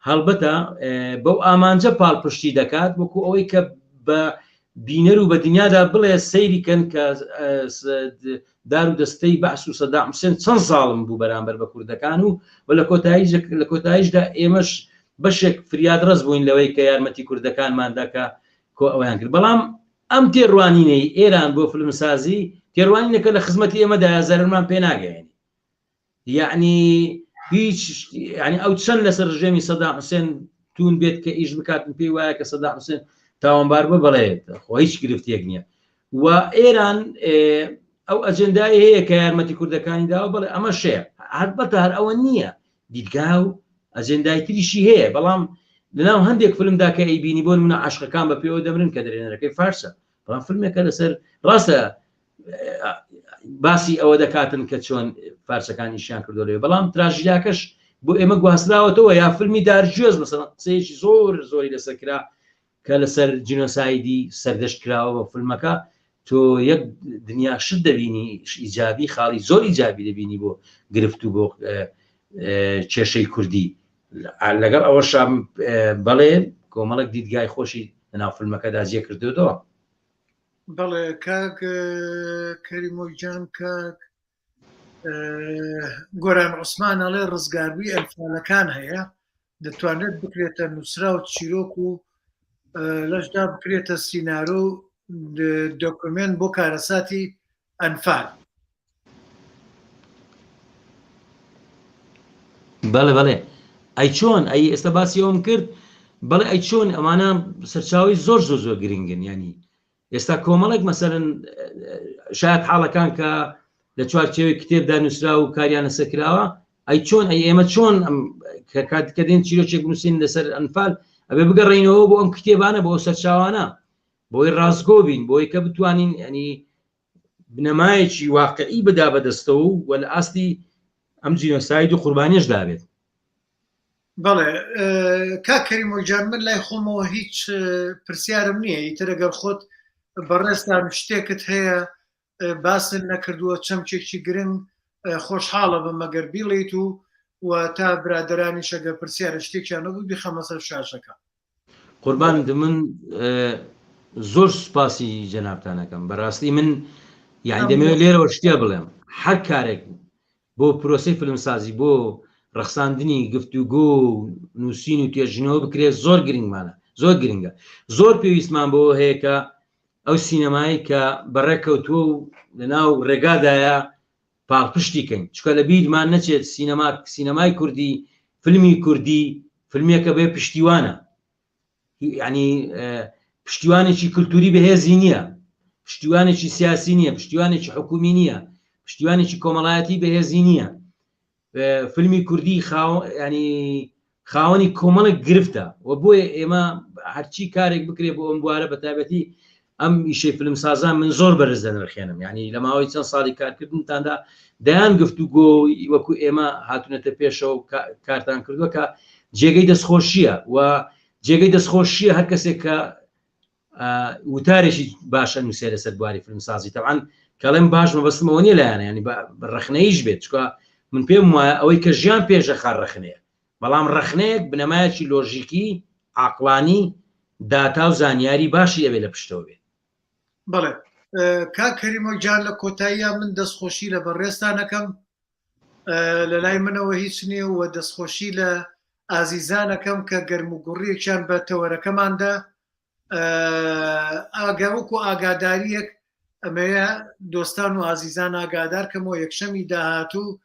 هەڵبەتە بەو ئامانجە پاڵپشتی دەکات وەکو ئەوەی کە بە بینەر و بە دنیادا بڵێ سەیری کەن کە دار و دەستەی بەعس و سەدام حوسێن چەند زاڵم بوو بەرامبەر بە کوردەکان و و لە کۆتایی لە کۆتاییشدا ئێمەش بەشێک فریادڕەس بووین لەوەی کە یارمەتی کوردەکانماندا کە کۆ ئەویان کرد بەڵام ئەم تێڕوانینەی ئێران بۆ فلمسازی تێڕوانینەکە لە خزمەتی ئێمەدایە زەرەرمان پێ ناگەیەنی یعنی هیچ یعنی ئەو چەند لەسەر ڕژێمی سەدام حوسێن تون بێت کە ئیش بکات پێی وایە کە سەدام حوسێن تاوانبار بووە بەڵێ خۆ هیچ گرفتێک نییە و ئێران ئەو ئەجندای هەیە کە یارمەتی کوردەکانی داوە بەڵێ ئەمە شەیە هەربەتە هەر ئەوە نییە دیدگا و ئەجندای تریشی هەیە بەڵام لەناو هەندێک فیلمدا کە ئەیبینی بۆ نمونە عاشقەکان بە پێوە دەمرن کە دەرێنەرەکەی فارسە بەڵام فیلمێکە لەسەر ڕاستە باسی ئەوە دەکاتن کە چۆن فارسەکان ئیشیان کردو لەوێ بەڵام تراژیداکەش بۆ ئێمە گواستراوەتەوە یا فیلمی دارگوێز مەسەڵەن قسەیەکی زۆر زۆری لەسەر کرا کە لەسەر جینۆسایدی سەردەشت کراوە بە فیلمەکە تۆ یەک دنیا شت دەبینی ئیجابی خاڵی زۆر ئیجابی دەبینی بۆ گرفت و بۆ کێشەی کوردی لەگەڵ ئەوەشا بەڵێ کۆمەڵک دیدگای خۆشی لەناو فیلمەکەدا جێ کردوێتەوە. بەڵێ کاک کەریمۆ گیان کاک گۆران عوسمان ئەڵێ ڕزگاربووی ئەنفالەکان هەیە دەتوانرێت بکرێتە نووسراو چیرۆک و لەشدا بکرێتە سینارۆ و دۆکۆمێنت بۆ کارەساتی ئەنفال. بەڵێ بەڵێ ئەی چۆن ئەی ئێستا باسی ئەوم کرد بەڵێ ئەی چۆن ئەمانە سەرچاوی زۆر زۆر زۆر گرنگن ینی ئێستا کۆمەڵێک مەسەرن شاید حاڵەکان کە لە چوارچێوەی کتێبدا نووسرا و کاریان لەسەر کراوە ئەی چۆن ئەی ئێمە چۆن ئەم کە کات کە دێن چیرۆکێک بنووسین لەسەر ئەنفال ئەبێ بگەڕێینەوە بۆ ئەم کتێبانە بۆ ئەو سەرچاوانە بۆی ڕاستگۆ بین بۆی کە بتوانین ینی بنەمایەکی واقعی بدا بەدەستەوە و لە ئاستی ئەم جینۆساید و قوربانیش دابێت. بەڵێ کاک کەریمۆ گیان من لای خۆمەوە هیچ پرسیارم نییە ئیتر ئەگەر خۆت بەڕێزتان شتێکت هەیە باست نەکردووە چەمکێکی گرنگ خۆشحاڵە بم ئەگەر بیڵێیت و و تا برادەرانیش ئەگەر پرسیارە شتێکیان نەبوو بیخەمە سەر شاشەکە. قوربانت من زۆر سوپاسی جەنابتان ئەکەم بەڕاستی من یعنی دەمەوێت لێرەوە شتێ بڵێم هەر کارێک بۆ پرۆسەی فیلمسازی بۆ ڕەخساندنی گفتوگۆ و نووسین و توێژینەوە بکرێت زۆر گرنگمانە زۆر گرنگە زۆر پێویستمان بۆ هەیە کە ئەو سینەمایی کە بەڕێکەوتووە و لەناو ڕێگادایە پاڵپشتی کەین چکە لە بیرمان نەچێت سینەما سینەمای کوردی فیلمی کوردی فیلمێکە بێ پشتیوانە یعنی پشتیوانێکی کللتوری بەهێزی نییە پشتیوانێکی سیاسی نییە پشتیوانێکی حکومی نییە پشتیوانێکی کۆمەڵایەتی بەهێزی نییە فیلمی کوردی ینی خاوەنی کۆمەڵێک گرفتە و بۆیە ئێمە هەرچی کارێک بکرێ بۆ ئەم بوارە بە تایبەتی ئەم ئیشەی فیلمسازان من زۆر بەرز دەنرخێنم یعنی لە ماوەی چەند ساڵی کارکردنتاندا دەیان گفتوگۆ وەکو ئێمە هاتوونەتە پێشەوە کارتان کردووە کە جێگەی دەستخۆشیە و جێگەی دەستخۆشیە هەر کەسێک کە وتارێکی باشە نووسێ لەسەر بواری فیلمسازی تەعاان کەڵێم باش مەبەستمەوە نیە لایەنە ینی ڕخنەیش بێت چکە من پێم وایە ئەوەی کە ژیان پێشەخە ڕخنەیە بەڵام ڕخنەیەک بنەمایەکی لۆژیکی عقلانی داتا و زانیاری باشی ئەوێ لە پشتەوە بێت. بەڵێ کاک کەریمۆ گیان لە کۆتاییە من دەستخۆشی لە بەڕێزتان ئەکەم لە لای منەوە هیچ نییە و دەستخۆشی لە ئازیزانەکەم کە گەرم و گوڕیەکیان بە تەوەرەکەماندا ئاگا وەکو ئاگاداریەک ئەمەیە دۆستان و ئازیزان ئاگادار کەمەوە یەکشەمی داهاتوو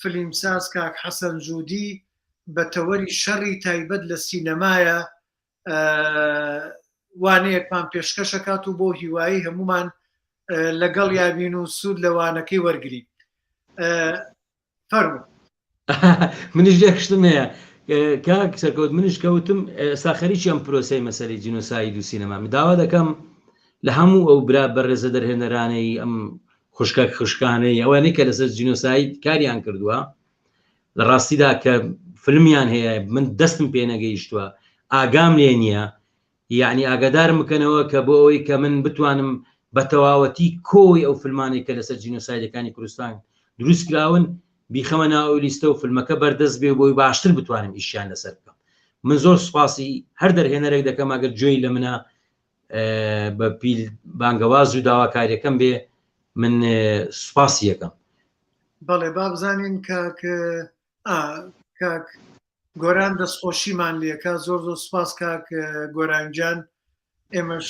فلیمساز کاک حەسەن جودی بە تەوەری شەڕی تایبەت لە سینەمایە وانەیەکمان پێشکەشەکات و بۆ هیوایی هەمومان لەگەڵ یابین و سوود لە وانەکەی وەرگین فەرموو. منیش یەک شتم هەیە کاک سەرکەوت منیش کەوتم ئێستا خەریکی ئەم پرۆسەی مەسەلەی جینۆساید و سینەما من داوا دەکەم لە هەموو ئەو برا بەڕێزە دەرهێنەرانەی ئەم خوشکە خوشکانەی ئەوانەی کە لەسەر جینۆساید کاریان کردووە لە ڕاستیدا کە فیلمیان هەیە من دەستم پێ نەگەیشتووە ئاگام لێ نییە یەعنی ئاگادارم بکەنەوە کە بۆ ئەوەی کە من بتوانم بە تەواوەتی کۆی ئەو فیلمانەی کە لەسەر جینۆسایدەکانی کوردستان دروست کراون بیخەمە ناو ئەو لیستە و فیلمەکە بەردەست بێ بۆی باشتر بتوانم ئیشیان لەسەر بکەم من زۆر سوپاسی هەر دەرهێنەرێک دەکەم ئەگەر گوێی لە منە بە پیل بانگەواز و داواکاریەکەم بێ من سوپاسی یەکەم. بەڵێ با بزانین کاک کاک گۆران دەستخۆشیمان لێکا زۆر زۆر سپاس کاک گۆران گیان ئێمەش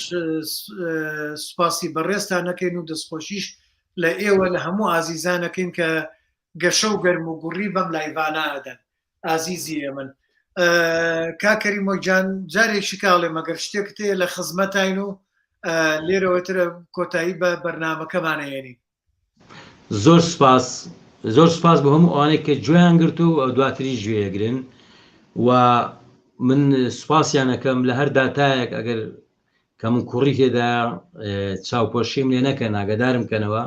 سوپاسی بەڕێزتان نەکەین و دەستخۆشیش لە ئێوە لە هەموو ئازیزانەکەین کە گەشە و گەرم و گوڕی بەم لایڤانە ئەدەن ئازیزی ئێمن. کاک کەریمۆ گیان جارێکی کاڵێ مەگەر شتێکت هەیە لە خزمەتاین و لێرەوە ترە کۆتایی بە بەرنامەکەمانەیەنین. زۆر سپاس زۆر سپاس بۆ هەموو ئەوانەی کە گوێیان گرت و دواتریش گوێیەگرن و من سوپاسیان ئەکەم لە هەر داتایەک ئەگەر کەم و کوڕی تێدا چاوپۆشیم لێ نەکەن ئاگادارم کەنەوە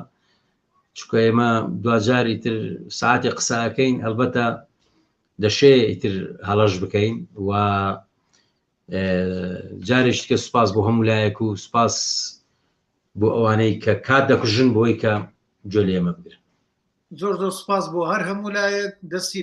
چونکە ئێمە دواجار ئیتر ساعتی قسە ئەکەین ئەلبەتە دەشێ ئیتر هەڵەش بکەین و جارێکی تکە سوپاس بۆ هەموو لایەک و سوپاس بۆ ئەوانەی کە کات دەکوژن بۆی کە گوێ لە ئێمە بگرن. زۆر زۆر سوپاس بۆ هەر هەموو لایەک دەستی.